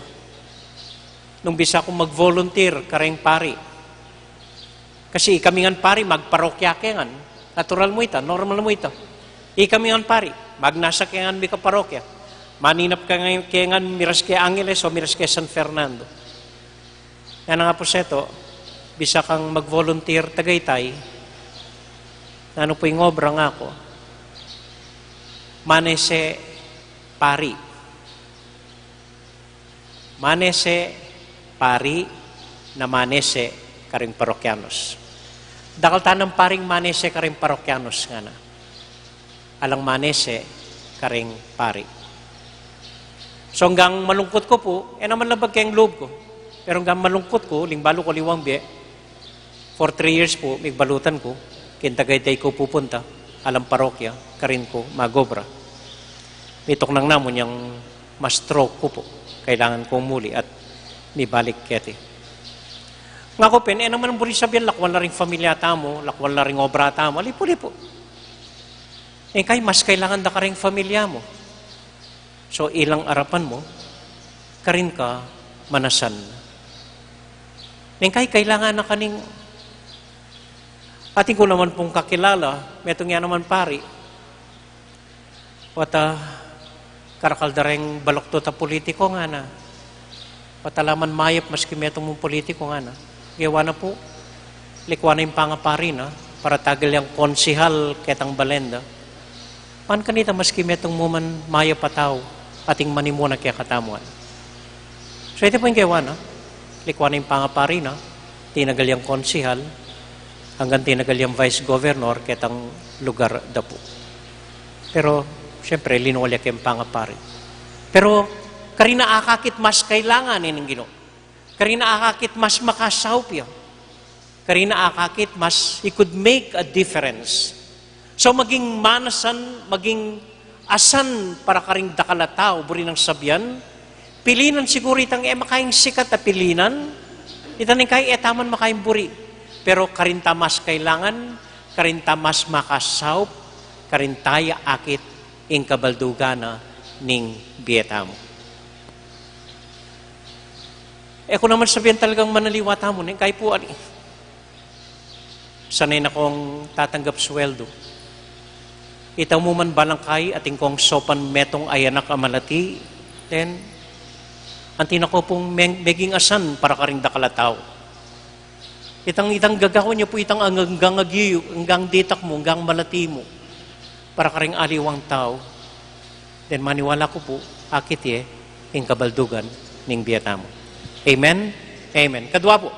nung bisa kung mag-volunteer kareng pari. Kasi ikami ngan pari, magparokya ke ngan. Natural mu ita, normal mu ita. Ikami ngan pari, magnasa ke ngan mika parokya. Maninap ke ngan, ke ngan miras ke Angeles o miras ke San Fernando. Ngana ning Apu Setu, "Bisa kang mag-volunteer Tagaytay." "Nanu pu ing obra?" ngaku. "Manese pari. Manese pari na manese karing parokyanos." "Dakal ta nang paring manese karing parokyanos," ngana. "Alang manese karing pari." So, anggang malungkut ku pu, e naman labag keng lub ku. Pero anggang malungkut ku, ling balu ku aliwang bie, for three years pu, migbalutan ku, king Tagaytay ku pupunta, alang parokya, karin ku mag-obra. Mituknang na mu inyang ma-stroke ku pu. Kailangan kung muli at mibalik keti. Ngaku pin, e naman buri sabian, lakuan la ring familia tamu, lakuan la ring obra tamu, lipu-lipu. Ing kai mas kailangan da karing familia mu. So, ilang arapan mu, karin ka manasan. Ing kai kailangan na kaning, atin ku naman pung kakilala, metung ya naman pari. Wata, karakal da reng baluktot a pulitiku, ngana. Wata la man mayap maski metung mung pulitiku, ngana. Gewa na pu, likuan na ing pangapari na, para tagal yang konsihal ketang balen da. Ban kanita maski metung mu man mayap a tau, atin manimuna kekatamu, ngana. So, iti pu ing gewa na, likuan na ing pangapari na, tinagal yang konsihal, anggang tinagal yang vice governor ketang lugar da pu. Pero, siyempre, linwal ya keng pangapari. Pero, karin na akakit mas kailangan ining Ginu. Karin na akakit mas makasaup ya. Karin na akakit mas he could make a difference. So, maging manasan, maging asan para karing dakal a tau, buri nang sabian, pilinan siguru itang e makaing sikat a pilinan, itang ing kai e taman makaing buri. Pero karin ta mas kailangan, karin ta mas makasaup, karin ta ya akit ing kabaldugan na ning bie tamu. E ku naman sabian talagang manaliwa tamu, ing kai pu, ani, sanay na kong tatanggap sweldo. Ita mu man balang kai, atin kong sopan metung a anak a malati, then, anti na ku pung meng-, meging asan para karing dakal a tau. Itang, itang gagawan yu pu itang anggang agiyu, anggang ditak mu, anggang malati mu, para karing aliwang tau. Then maniwala ku pu, akit ye ing kabaldugan ning bie tamu. Amen? Amen. Kadua pu,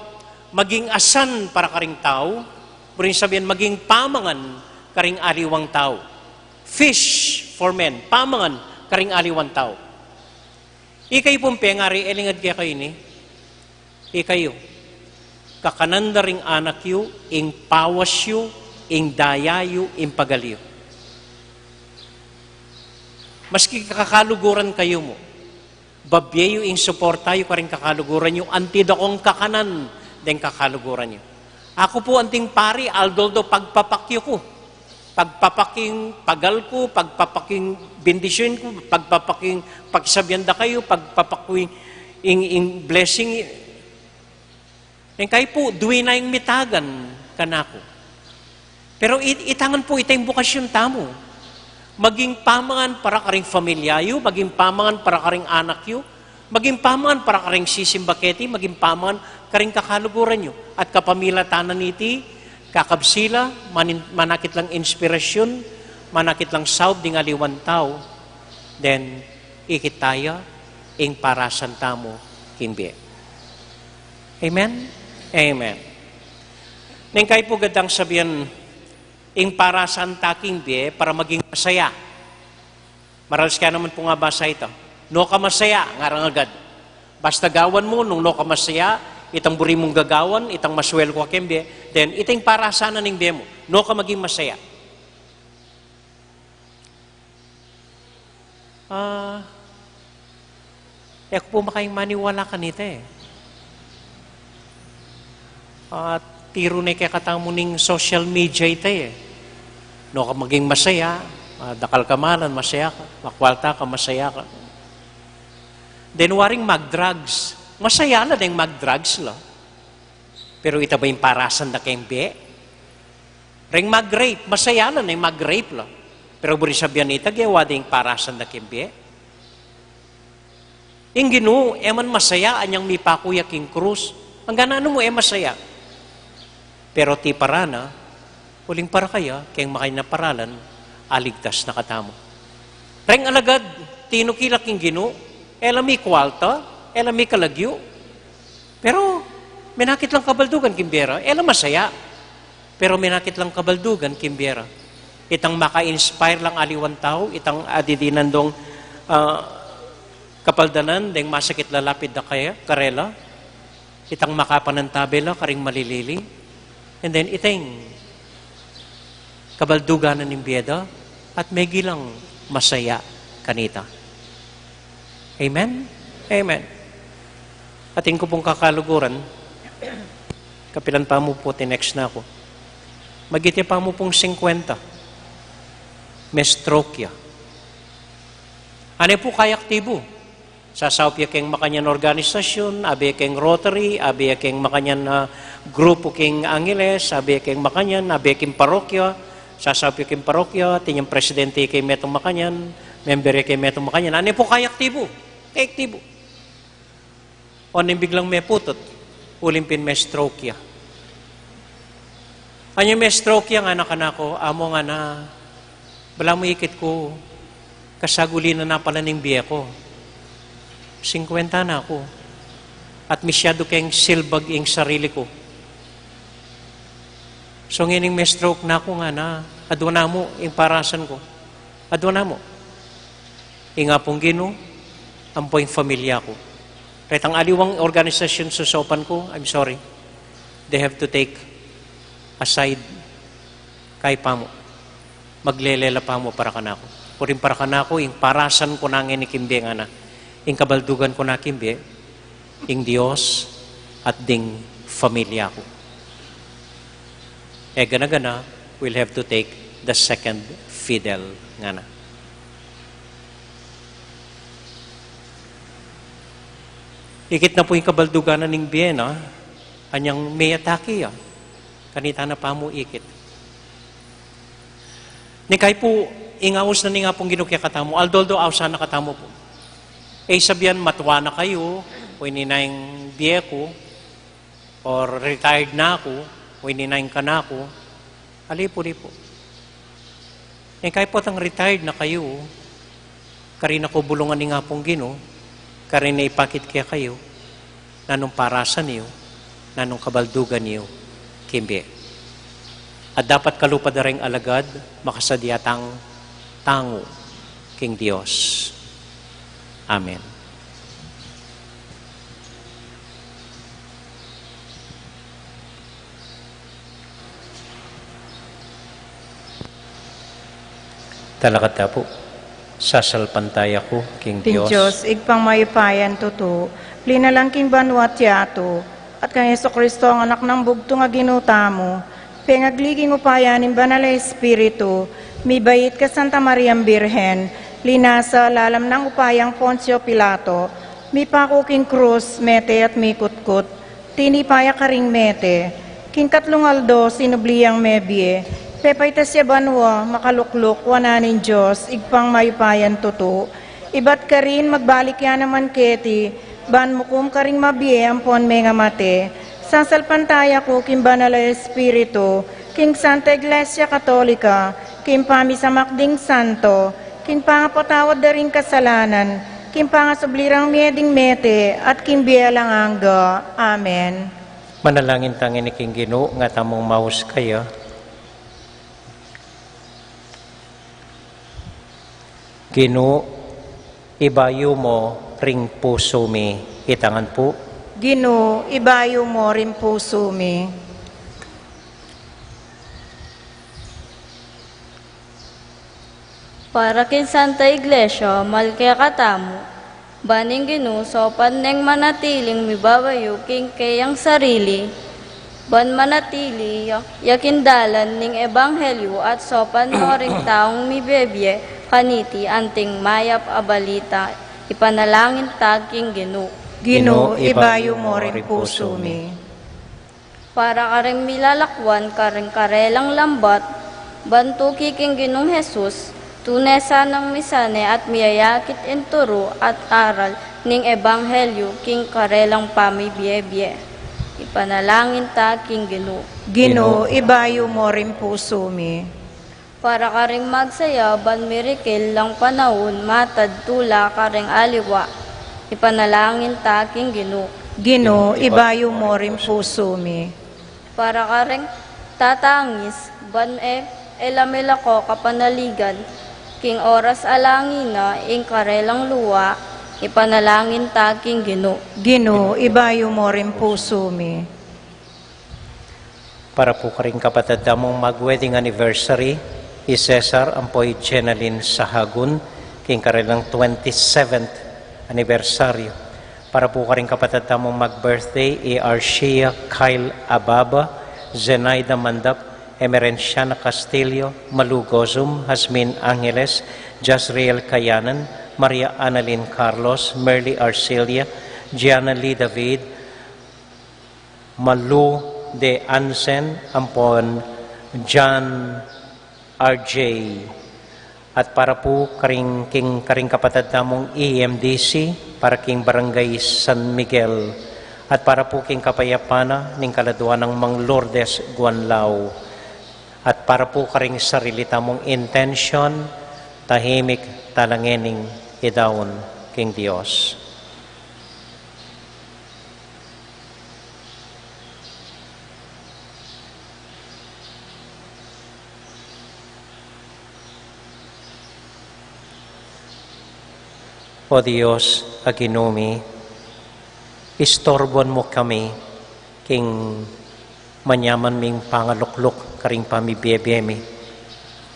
maging asan para karing tau, buri nang sabian maging pamangan karing aliwang tau. Fish for men, pamangan karing aliwang tau. Ikayu pung pengari, e lingad kekayu ini, ikayu, kakanan da ring anak yu ing pawas yu, ing daya yu, ing pagal yu. Maski kakaluguran kayu mu, babie yu ing suporta yu karing kakaluguran yu, anti dakong kakanan deng kakaluguran yu. Aku pu anting pari, aldo-aldo pagpapakyu ku. Pagpapaking pagal ku, pagpapaking bendisyun ku, pagpapaking pagsabian da kayu, pagpapaking ing, ing blessing. Ing kai pu, dui na ing mitagan kanaku. Pero it-, ita ngan pu, ita ing bukasyun tamu. Maging pamangan para karing familia yu, maging pamangan para karing anak yu, Maging paman para karing sisimba keti, maging paman karing kakaluguran yu. At kapamilatan na niti, kakabsi la, manin-, manakit lang inspirasyun, manakit lang saub ding aliwan tau, then ikit taya ing parasan tamu king bie. Amen? Amen. Neng kaipu, gandang sabian ing parasan ta king bie para maging masaya. Maralas kaya naman pung abasa ita. Nuka masaya, ngarang agad. Basta gawan mu nung nuka masaya, itang buri mung gagawan, itang maswel ku king bie, then ita ing parasan na ning bie mu. Nuka maging masaya. Ah, e ku pu makaing maniwala kanita e. Ah, tiru ne kekatamu ning social media ita e. Nuka maging masaya, ah, dakal ka malan, masaya ka, makwalta ka, masaya ka. Then waring mag-drugs. Masaya la deng mag-drugs la. Pero ita ba ing parasan da king bie? Reng mag-rape, masaya la neng mag-rape la. Pero buri sabian ita, gewa ding parasan da king bie. Ing Ginu, e man masaya anyang mipaku ya king krus. Anggang nanu mu e masaya. Pero tiparan na, uling para kaya, keng makanyan a paralan, aligtas na katamu. Reng alagad, tinuki la king Ginu, e la mikwalta, e la mikalagyu. Pero, menakit lang kabaldugan king bie ra, e la masaya. Pero menakit lang kabaldugan king bie ra. Itang maka-inspire lang aliwan tau, itang adidinan dong, ah, kapaldanan deng masakit lalapid da kaya, karela. Itang makapanantabe la karing malilili. And then, itang kabaldugan na ning bie da, at megilang masaya kanita. Amen? Amen. Atin ku pung kakaluguran, kapilan pamu pu, tinext na ku. Magiti pamu pung singkwenta. Me-stroke ya. Ane pu kayaktibu. Sasaup ya keng makanyan organisasyun, abe keng Rotary, abe keng makanyan, ah, grupu keng Angeles, abe keng makanyan, abe keng parokya, sasaup ya keng parokya, atin yang presidente keng metung makanyan, member ya keng metung makanyan. Ane pu kayaktibu, kayaktibu. Onin biglang meputut, uling pin me-stroke ya. Anya me-stroke ya, ngana kanaku, "Amu," ngana, "balamu ikit ku, kasaguli na na pala ning bie ku. Singkwenta na ku. At misyadu keng silbag ing sarili ku." So ngening me-stroke na ku, ngana, "Adwan na mu ing parasan ku. Adwan na mu." Ing Apung Ginu, ampo ing familia ku. Retang aliwang organisasyun susaupan ku, I'm sorry. They have to take aside. Kay pamu. Maglele la pamu para kanaku. Puring para kanaku, ing parasan ku na ngeni king bie, ngana. Ing kabaldugan ku na king bie, ing Dios at ding familia ku. E gana-gana, we'll have to take the second fiddle, ngana. Ikit na pu ing kabaldugan na ning bie na, anyang me-atake ya. Kanita na pamu ikit. Ning kaipu, ing aus na ning Apung Ginu kekatamu, aldo-aldo ausan na katamu pu. E sabian, "Matua na kayu," o, "Ini na ing bie ku," or, "Retired na ku," o, "Ini na ing kanaku." Alipu-lipu. Ning kaipu, itang retired na kayu, karin na ku bulungan ning Apung Ginu, karin na ipakit kekayu, nanung parasan yu, nanung kabaldugan yu king bie. At dapat kalupa da reng alagad, makasadya tang tangu king Dios. Amen. Talakad ta pu. Sasalpantaya ku king Dios. Dios, Ibpang mayupaya, tutu, linalang king banua at yatu, at kang Jesucristo, ang Anak nang bugtung a Ginu tamu, pengagli king upaya ning Banal a Espiritu, mibait kang Santa Mariang Birhen, linasa lalam nang upayang Poncio Pilato, mipaku king krus, mete at mikutkut, tinipa ya karing mete, king katlung aldo sinubli yang mebie, pepaitas ya banua, makalukluk wanan ning Dios, Ibpang mayupayang tutu, Ibat karin magbalik ya naman keti, ban mukum karing mabie ampon mengamate. Sasalpantaya ku king Banal a Espiritu, king Santa Iglesia Katolika, king pamisamak ding santo, king pangapatawad da ring kasalanan, king pangasubli rang mie ding mete, at king bie alang angga. Amen. Manalangin tang ini king Ginu, nga tamung maus kaya. Ginu, ibayu mo ring pusu mi. Itangan pu. Ginu, ibayu mo ring pusu mi. Para king Santa Iglesia, mal kekatamu, ban ing Ginu saupan neng manatiling mibabayu king keyang sarili, ban manatili ya, ya king dalan ning ebanghelyu at saupan mo ring taung mibie-bie kaniti anting mayap a balita. Ipanalangin ta king Ginu. Ginu, ibayu mo ring pusu mi. Para karing milalakwan karing karelang lambat, ban tuki king Ginung Jesus, tune sanang misane at miyayakit ing turu at aral ning ebanghelyu king karelang pamibie-bie. Ipanalangin ta king Ginu. Ginu, ibayu mo ring pusu mi. Para karing magsaya ban mirikil lang panaun matad tula karing aliwa. Ipanalangin ta king Ginu. Ginu, ibayu mo ring pusu mi. Para karing tatangis ban e, e la milako kapanaligan, king oras a langi na ing karelang luwa. Ipanalangin ta king Ginu. Ginu, ibayu mo ring pusu mi. Para pu karing kapatad tamung mag-wedding anniversary, i Cesar ampo i Jenalyn Sahagun, king karelang twenty-seventh anibersaryu. Para pu karing kapatad tamung mag-birthday, i Arshia Kyle Ababa, Zenaida Mandap, Emerenciana Castillo, Malu Gozum, Jasmine Angeles, Jasriel Kayanan, Maria Annalyn Carlos, Merly Arcilia, Gianna Lee David, Malu de Ansen, ampon John R J. At para pu karing, king karing kapatad tamung E M D C, para king Barangay San Miguel, at para pu king kapayapan na ning kaladua nang Mang Lourdes Guanlao, at para pu karing sarili tamung intensyon, tahimik tala ngening idaun king Dios. O Dios a Ginu mi, istorbuan mu kami king manyaman ming pangalukluk karing pamibie-bie mi.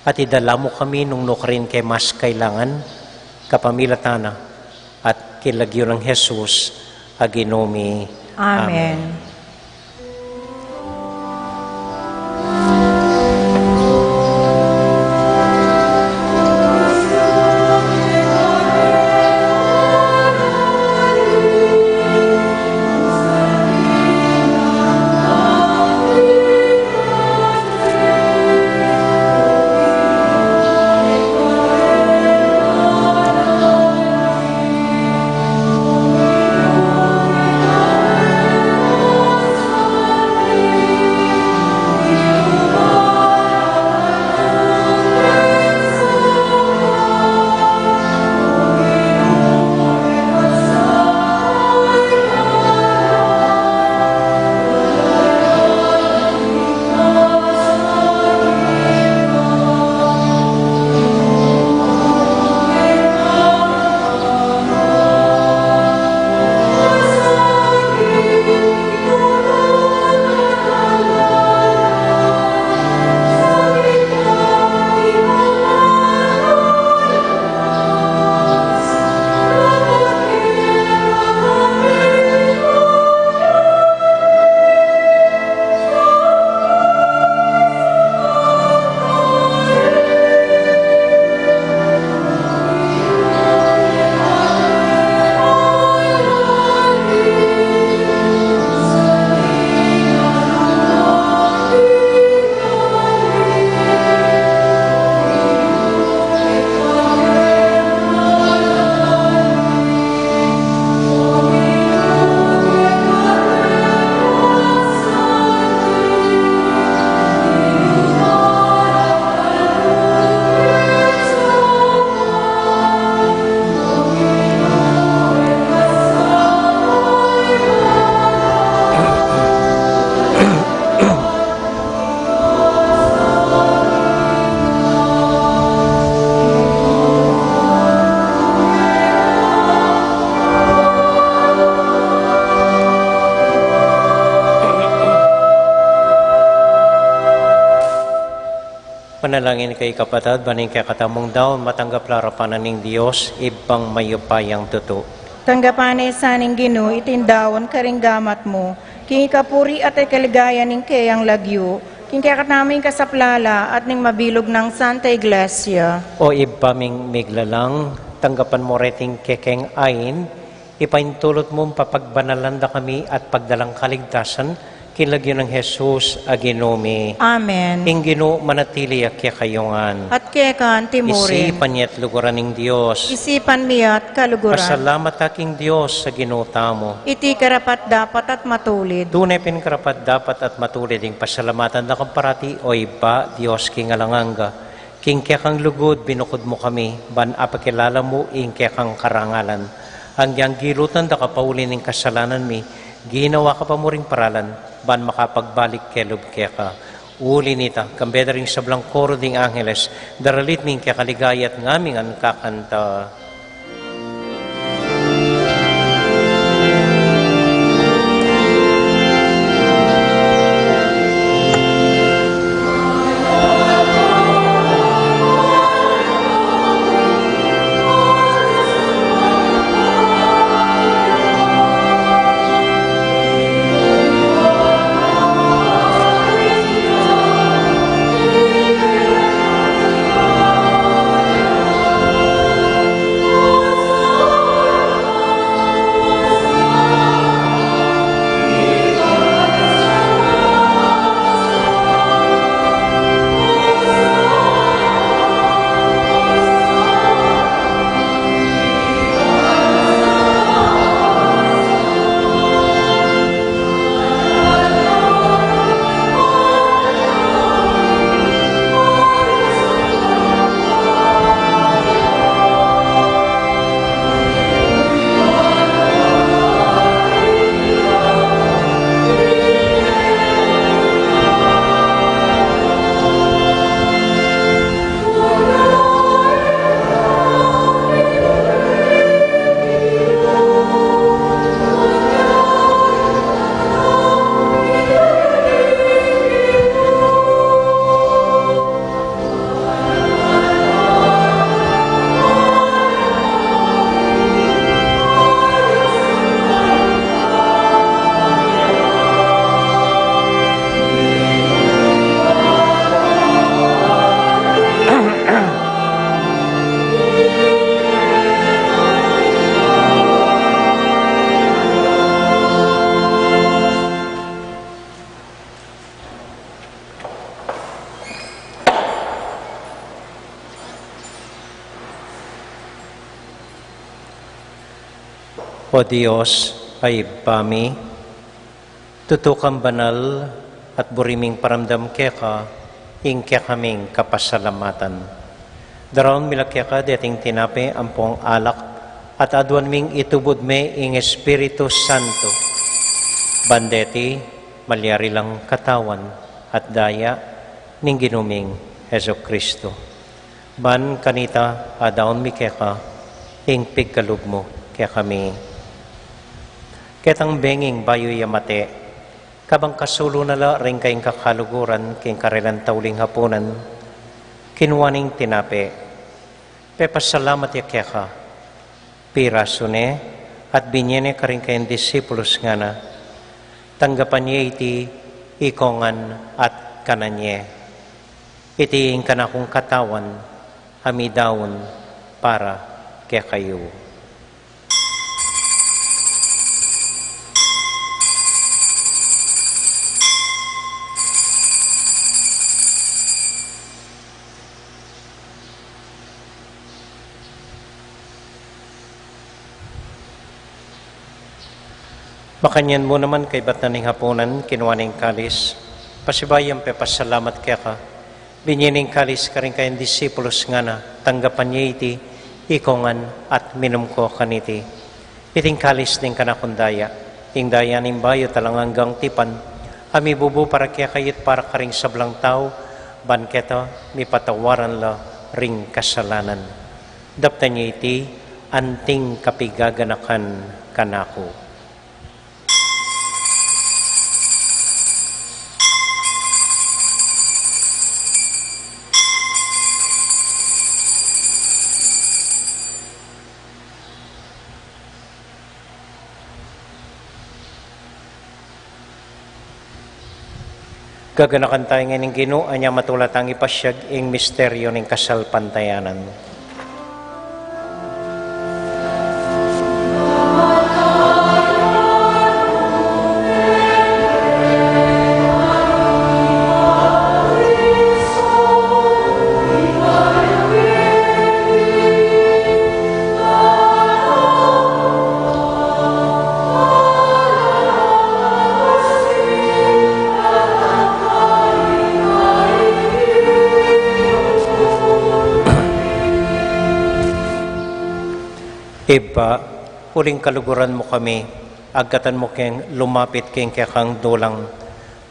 At idala mu kami nung nukarin ke mas kailangan, kapamilatan na at king lagyu nang Jesus a Ginu mi. Amen. Amen. Panalangin kayu, kapatad, ban ing kekatamung daun matanggap la arapan ning Dios, Ibpang mayupayang tutu. Tanggapan na sa ning Ginu iting daun karing gamat mu, king ikapuri at ikaligayan ning keyang lagyu, king kekatamung kasaplalan at ning mabilug nang Santa Iglesia. O Ibpa ming miglalang, tanggapan mu reting kekeng ain, ipaintulut mung papagbanalan da kami at pagdalang kaligtasan, king lagyu nang Jesus a Ginu mi. Amen. Ing Ginu manatili ya kekayu ngan. At keka anti mu rin. Isipan ya at luguran ning Dios. Isipan mi ya at kaluguran. Pasalamat ta king Dios a Ginu tamu. Iti karapat-dapat at matulid. Tune pin karapat-dapat at matulid ing pasalamatan da kang parati, O Ibpa, Dios king alang angga. King kekang lugud binukud mu kami, ban apakilala mu ing kekang karangalan. Agyang gilutan da ka pauli ning kasalanan mi, ginawa ka pa mu ring paralan, ban makapagbalik kelub keka. Uli nita, kambe da ring sablang koro ding angeles, daralit mi ing keka ligaya at ngami ngan kakanta. O Dios, a Ibpa mi, tutu kang banal at buri ming paramdam keka ing kekaming kapasalamatan. Daraun mi la keka deting tinape ampong alak at aduan ming itubud me ing Espiritu Santo. Ban deti malyari lang katawan at daya ning Ginu ming Jesucristo. Ban kanita adaun mi keka ing pigkalub mu kekami. Ketang benging bayu ya mate, kabang kasulu na la ring kayang kakaluguran king karelang tauling hapunan, kinua neng tinape, pepasalamat ya keka, pirasu ne at binye ne karing kayang disipulus, ngana: Tanggapan ye iti ikongan at kanan ye. Iti ing kanakung katawan a midaun para kekayu. Makanyan mu naman, kaybat na ning hapunan, kinua ne ing kalis, pasibayu yang pepasalamat keka, binye ne ing kalis karing kayang disipulus, ngana: Tanggapan ye iti ikongan at minum ko kaniti. Iti ing kalis ning kanakung daya, ing daya ning bayu at alang anggang tipan, a mibubu para kekayu at para karing sablang tau, ban keta mipatawaran la ring kasalanan. Daptan ye iti anting kapigaganakan kanaku. Gaganakan taya ngeni ning Ginu, anya matula tang ipasiag ing misteryo ning kasalpantayanan. Ibpa, uling kaluguran mu kami, agkatan mu kaming lumapit king kekang dulang.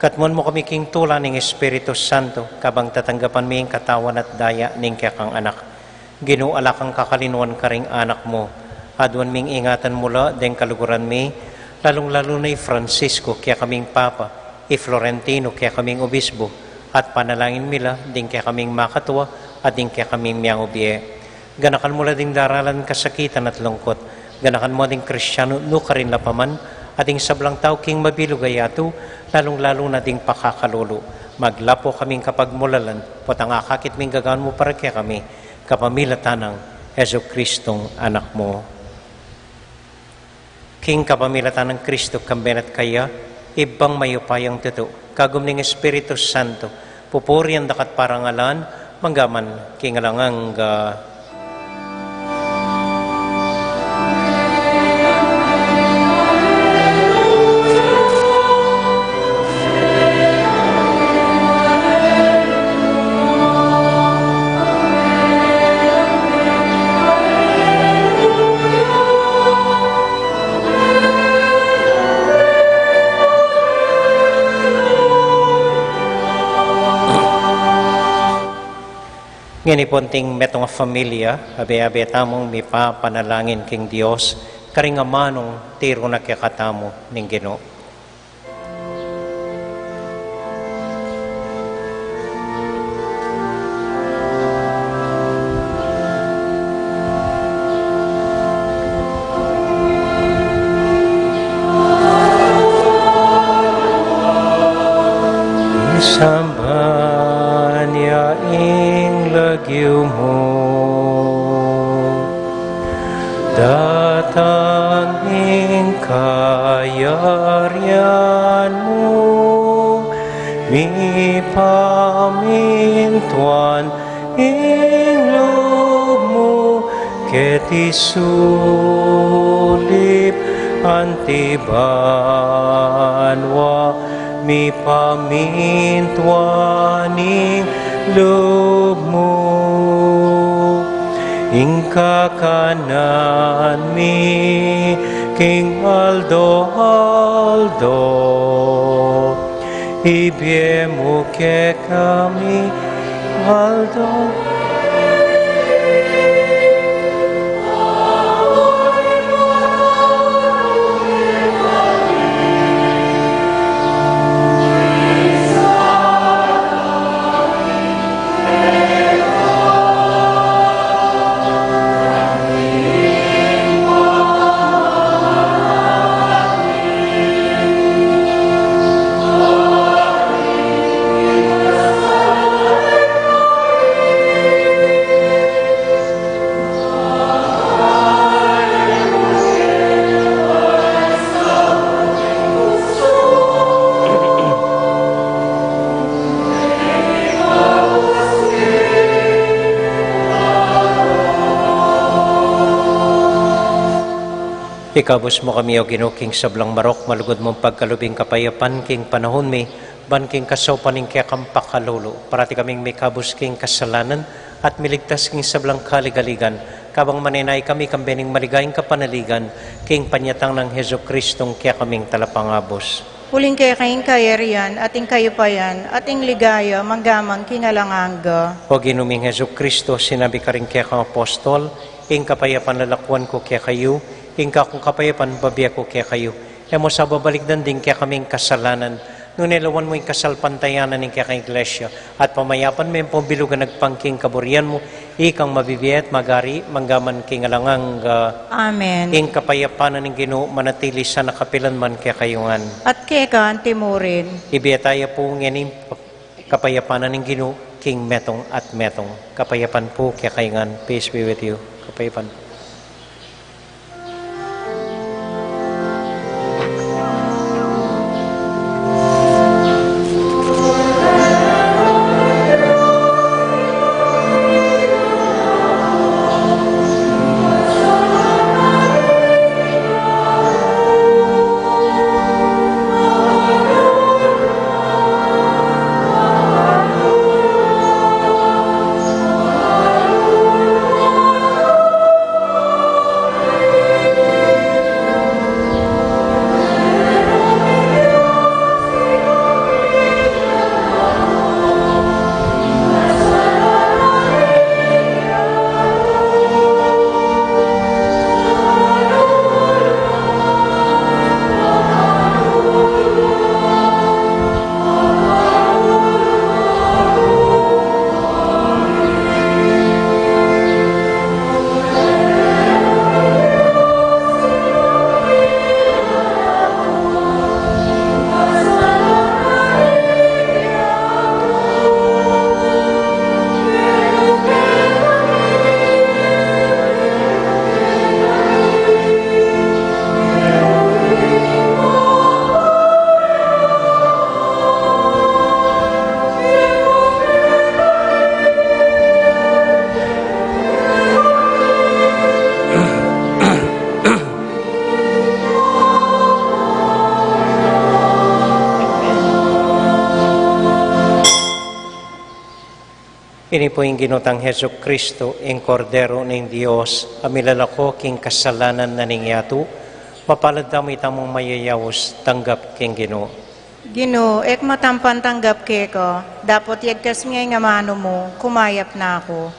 Katmuan mu kami king tula ning Espiritu Santo, kabang tatanggapan mi ing katawan at daya ning kekang Anak. Ginu, ala kang kakalinuan karing anak mu. Aduan ming ingatan mu la deng kaluguran mi, lalung-lalu na i Francisco, kekaming Papa, i Florentino, kekaming Obispo, at panalangin mi la ding kekaming makatua at ding kekaming miangubie. Ganakan mu la ding daralan kasakitan at lungkut. Ganakan mu ding Kristiano nukarin la pa man, at ding sablang tau king mabilug a yatu, lalung-lalu na ding pakakalulu. Maglapu kaming kapagmulalan, potang akakit ming gagawan mu para kekami, kapamilatan nang Jesucristong Anak mu. King kapamilatan nang Kristo, kambe na at kaya, Ibpang mayupayang tutu, kagum ning Espiritu Santo, pupurian da ka at parangalan, mangga man king alang angga. Ngeni pu, anting metung a familia, abe-abe tamung mipapanalangin king Dios, karing amanung tiru na kekatamu ning Ginu. Samban ya ing lagyu mu. Datang ing kayarian mu, mipamintuan ing lub mu, keti sulip anti banua, mipamintuan ing lub mu. Ing kakanan mi king aldo-aldo, ibie mu kekami aldo. Ikabus mu kami, O Ginu, king sablang marok, malugud mung pagkalub ing kapayapan king panahun mi, ban king kasaupan ning kekang pakalulu, parati kaming mikabus king kasalanan, at miligtas king sablang kaligaligan, kabang manenaya kami kambe ning maligayang kapanaligan, king panyatang nang Jesucristong kekaming Talapangabus. Uling keka ing kayarian, at ing kayupayan, at ing ligaya, manggaman king alang angga. O Ginu ming Jesucristo, sinabi karing kekang apostol, ing kapayapan lalakuan ku kekayu, ing kakung kapayapan bibie ku kekayu. E mu sa babalikdan ding kekaming kasalanan, Nune lawan mu ing kasalpantayanan ning keka Iglesia, at pamayapan me ampong bilug a agpang king kaburian mu, ikang mabibie at magari mangga man king alang angga. Amen. Ing kapayapan na ning Ginu manatili sana kapilan man kekayu ngan. At keka antimurin. Ibie taya pu ngeni ing kapayapan na ning Ginu king metung at metung. Kapayapan pu kekayu ngan. Peace be with you. Kapayapan. Ini pu ing Ginu tang Jesucristo, ing Kordero ning Dios, a milalako king kasalanan na ning yatu. Mapalad tamu itamung mayayaus tanggap king Ginu. Ginu, e ku matampan tanggap keka, dapot yagkas mu ya ing amanu mu, kumayap na ku.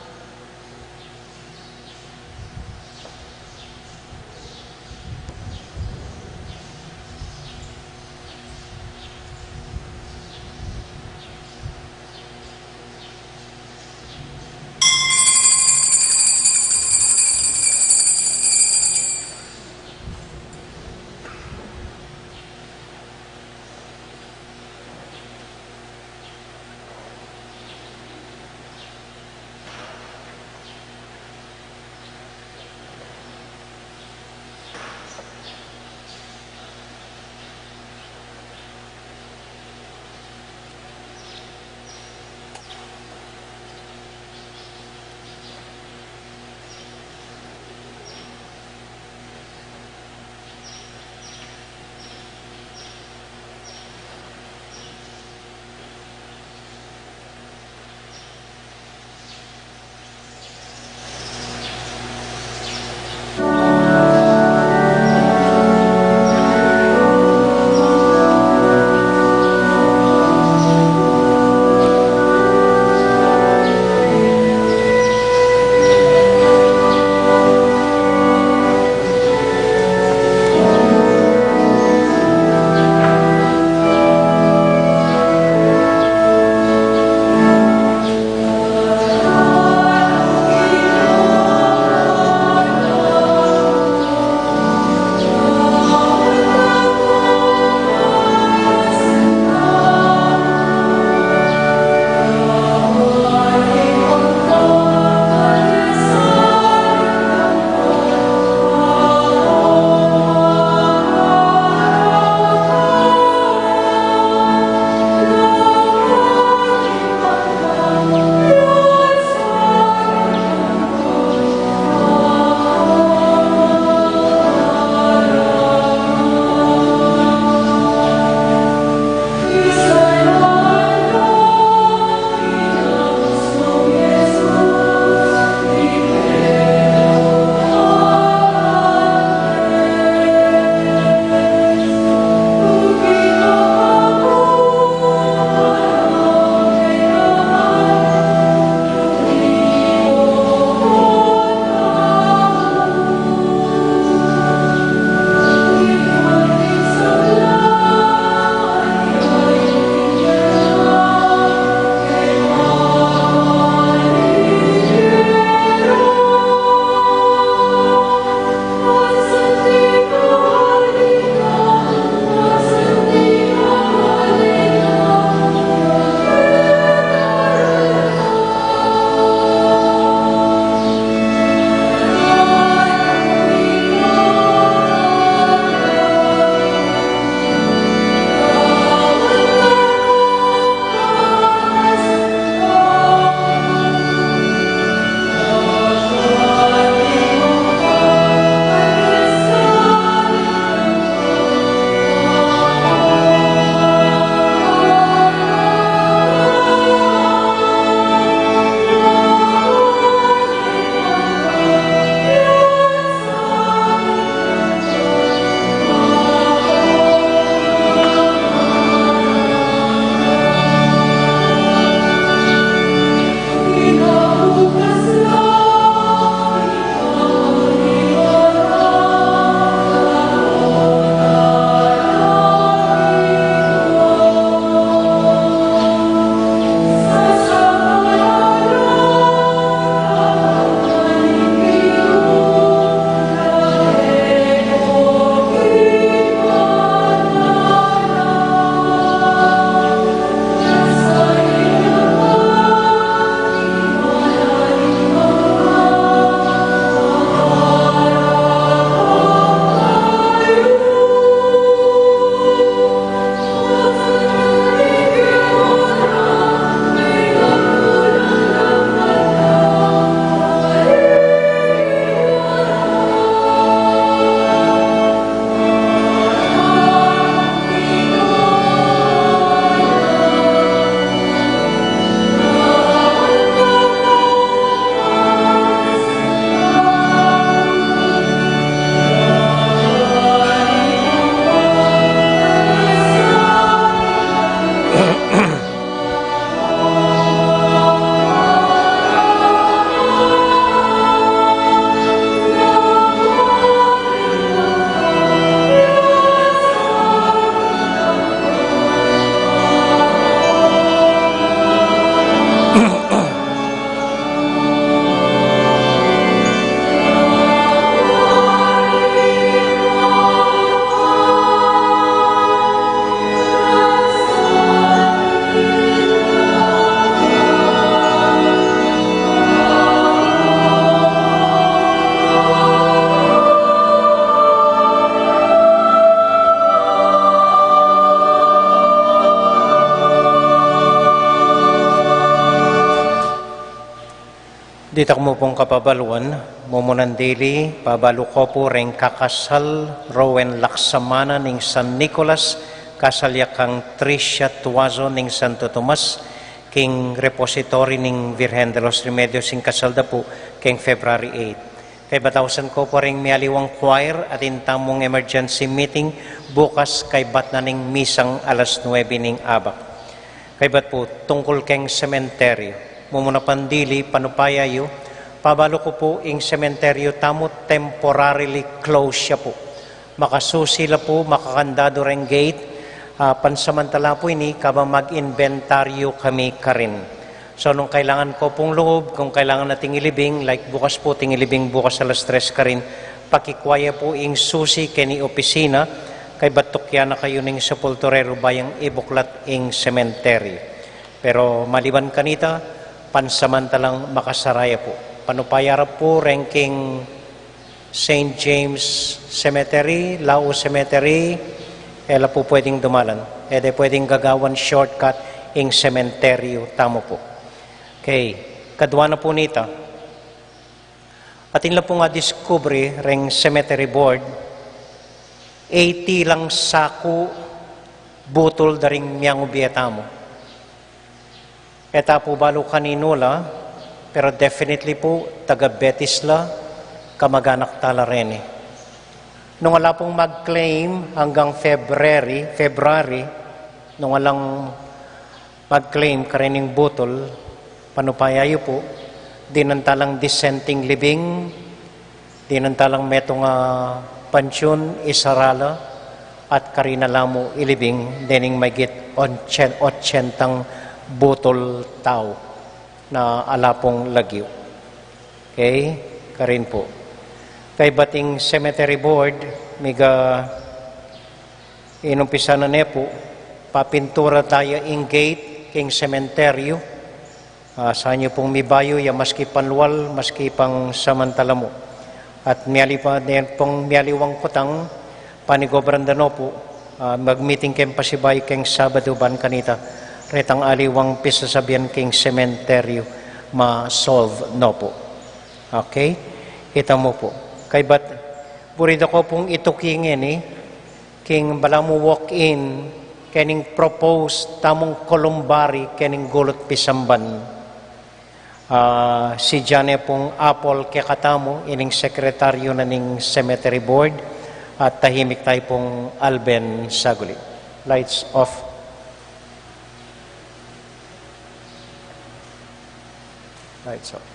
Ditak mu pung kapabaluan, mumunan dili, pabalu ko pu reng kakasal Rowen Laksamana ning San Nicolas, kasal ya kang Tricia Tuazo ning Santo Tomas, king repository ning Virgen de los Remedios ing kasal da pu, keng February eight. Kaybat ausan ko pu reng mialiwang choir, atin tamung emergency meeting, bukas kaybat na ning misang alas nuebe ning abak. Kaybat pu, tungkul keng sementeryo. Mumuna pandili, panupaya yu, pabalu ku pu ing sementeryo tamu temporarily close ya pu. Makasusi la pu, makakandadu reng gate, ah, pansamantala pu ini, kabang mag-inventaryo kami karin. So, nung kailangan ko pung lungub, kung kailangan na ating ilibing, like bukas pu, ating ilibing bukas alas tres karin, pakikua ya pu ing susi keni opisina, kaybat tukyan na kayu ning sepulturero ba yang ibuklat ing sementeryo. Pero maliban kanita, pansamantalang makasara ya pu. Panupaya ra pu reng king Saint James Cemetery, Lao Cemetery, e la pu pwedeng dumalan. E de pwedeng gagawan shortcut ing sementeryo tamu pu. Okay, kadua na pu nita. Atin la pung a-discovery reng cemetery board, eighty lang saku butul da ring miangubie tamu. E ta pu balu kaninu la, pero definitely pu, taga Betis la, kamag-anak ta la reni. Nung ala pung mag-claim hanggang February, February, nung alang mag-claim karening butul, panupaya yu pu, dinan ta lang disenteng libing, dinan ta lang metung a pantiun, isara la, at karin na la mu ilibing dening maygit otsen-, otsentang butul tau na ala pung lagyu. Okay? Karin pu. Kaybat ing cemetery board, miga inumpisan na ne pu, papintura da ya ing gate king sementeryo. Ah, sana yu pung mibayu ya maski panlual, maski pangsamantala mu. At miali pa, den pung mialiwang kutang, panigobran da no pu, ah, mag-meeting keng pasibayu keng Sabadu ban kanita, retang aliwang pisasabian king sementeryo, ma-solve no pu. Okay? Kita mu pu. Kaybat, buri da ko pung ituki ngeni, king balamu walk-in, kening proposed tamung columbary, kening gulut pisamban. Ah, si Jane pung apol kekatamu, ining sekretaryo na ning cemetery board, at tahimik tayu pung alben saguli. Lights off. Lights off.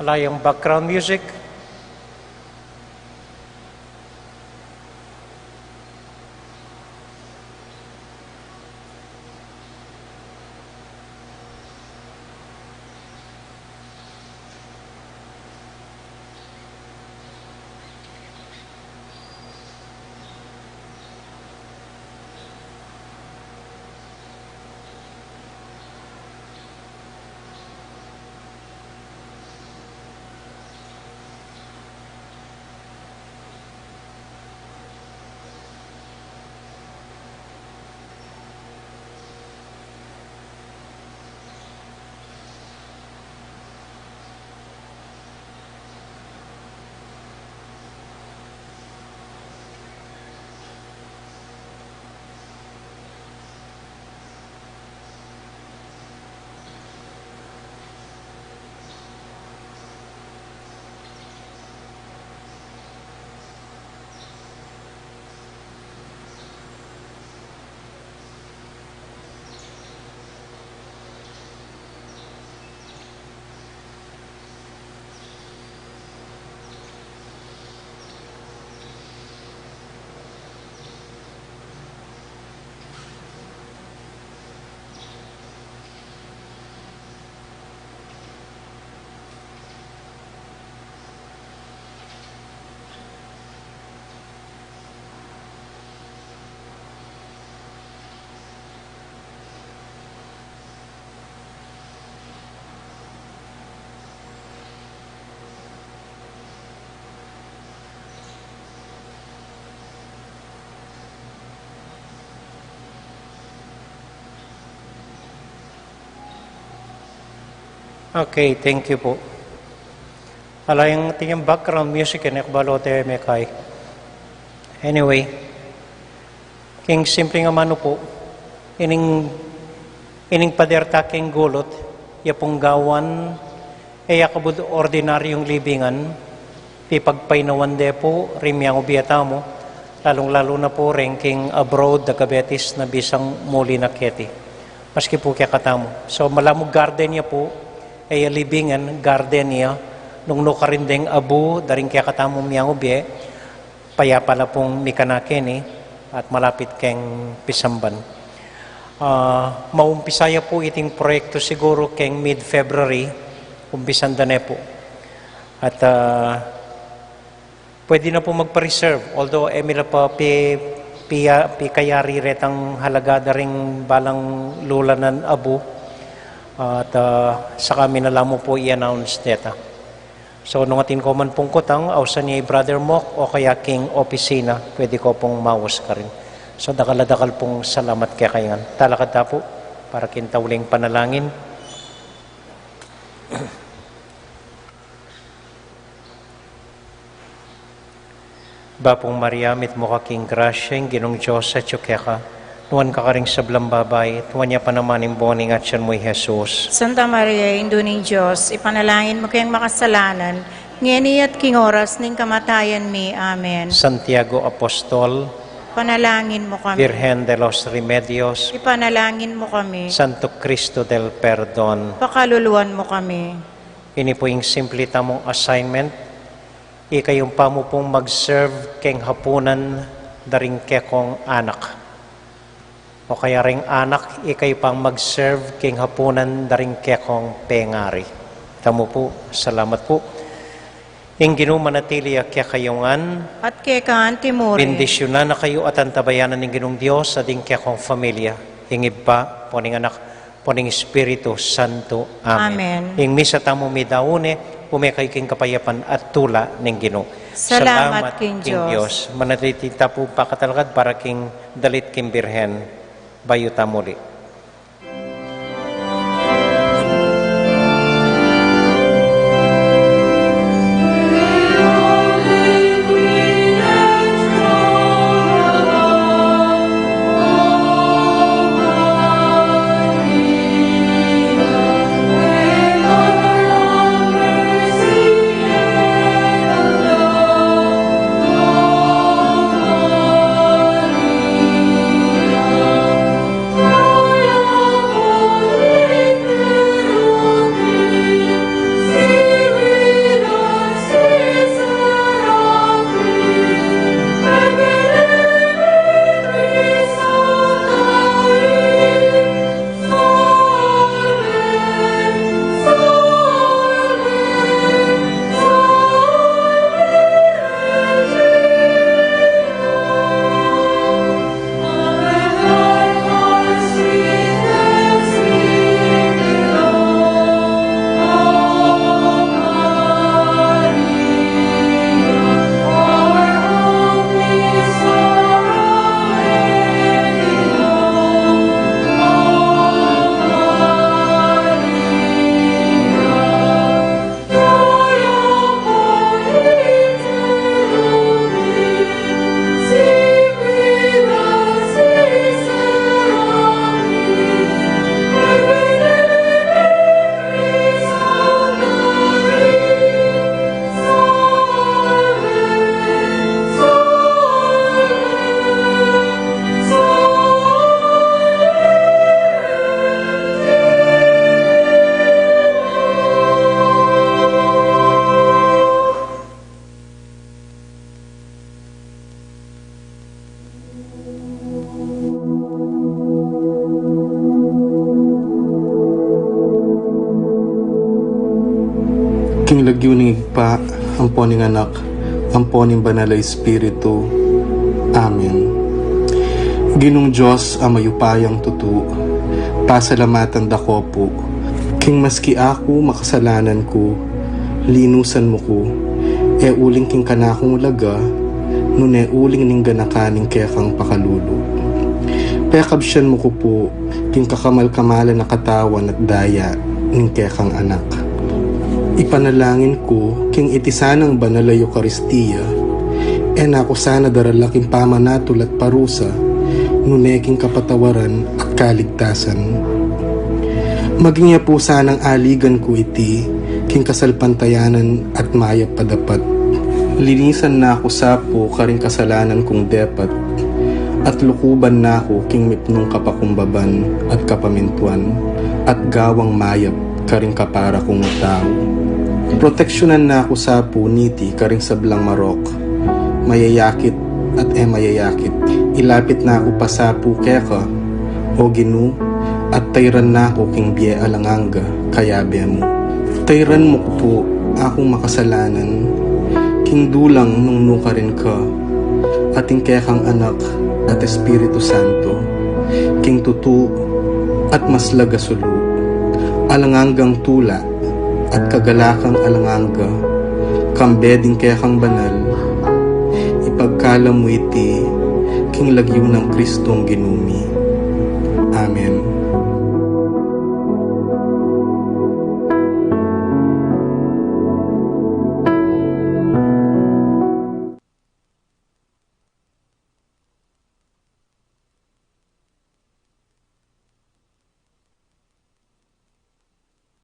Ala yang background music. Okay, thank you po. Ala, ing atin yang background music, e ku balu te mekay. Anyway, king simpleng amanu po, ining, ining pader ta king gulut, ya pung gawan, e ya kabud ordinaryung libingan, pipagpainawan de po ring miangubie tamu, lalung-lalu na po reng king abroad, taga Betis na bisang muli na keti. Maski po kekatamu. So, malamu garden ya po, e ya libingan, garden ya, nung nukarin deng abu, da ring kekatamu miangubie, payapa la pung mikanakeni, at malapit keng pisamban. Ah, maumpisa ya po iting proyekto siguro keng mid-February, umpisan da ne po. At, ah, pwede na po magpa-reserve, although e mi la pa pi-, pi-, pikayari retang halaga da ring balang lulanan abu, at, ah, saka mi na la mu po i-announce deta. So, nung atin ko man pung kutang, ausan ye i Brother Mok o kaya king opisina, pwede ko pung maus karin. So, dakal a dakal pung salamat kekayu ngan. Talakad ta po para king tauling panalangin. Bapu Maria, mitmu ka king grasya, ing Ginung Dios atyu keka. Nuan ka karing sablang babai, at nuan ya pa naman ing bunga ning atyan mu, i Jesus. Santa Maria, Indu ning Dios, ipanalangin mu keng makasalanan, ngeni at king oras ning kamatayan mi. Amen. Santiago Apostol, panalangin mu kami. Virgen de los Remedios, ipanalangin mu kami. Santo Cristo del Perdon, pakaluluan mu kami. Ini po ing simple tamung assignment. Ikayu pa mu pung mag-serve keng hapunan da ring kekong anak. O kaya ring anak, ikayu pang mag-serve keng hapunan da ring kekong pengari. Tamu po, salamat po. Ing Ginu manatili ya kekayu ngan. At keka anti mu rin. Bendisyunan na kayu at antabayanan ning Ginung Dios, at ing kekong familia, ing Ibpa, ampo ning Anak, ampo ning Espiritu Santo. Amen. Amen. Ing misa tamu midaun ne, ume kayu king kapayapan at tula ning Ginu. Salamat king Dios. Manatili ta pung pakatalakad para king dalit king Birhen, bayu ta muli. King lagyu ning Ibpa, ampo ning Anak, ampo ning Banal a Espiritu. Amen. Ginung Dios a mayupayang tutu, pasalamatan da ka pu, king maski aku makasalanan ku, linusan mu ku, e uling king kanakung ulaga, nune uling ning ganakan ning kekang pakalulu. Pekabsian mu ku pu, king kakamal-kamalan a katawan at daya ning kekang Anak. Ipanalangin ku king iti sanang banal a Eukaristia, e na ku sana darala king pamanatul at parusa, nune king kapatawaran at kaligtasan. Maging ya pu sanang aligan ku iti king kasalpantayanan at mayap a dapat. Linisan na ku sa pu karing kasalanan kung depat, at lukuban na ku king mipnung kapakumbaban at kapamintuan, at gawang mayap karing kapara kung tau. Proteksyunan na ku sa pu niti karing sablang marok, mayayakit at e mayayakit. Ilapit na ku pa sa pu keka, O Ginu, at tayran na ku king bie alang angga, kayabe mu. Tayran mu ku pu akung makasalanan, king dulang nung nukarin ka, at ing kekang Anak at Espiritu Santo, king tutu at maslag a sulu, alang anggang tula at kagalakang alang angga, kambe ding kekang banal, ipagkalam mu iti king lagyu nang Kristong Ginu mi. Amen.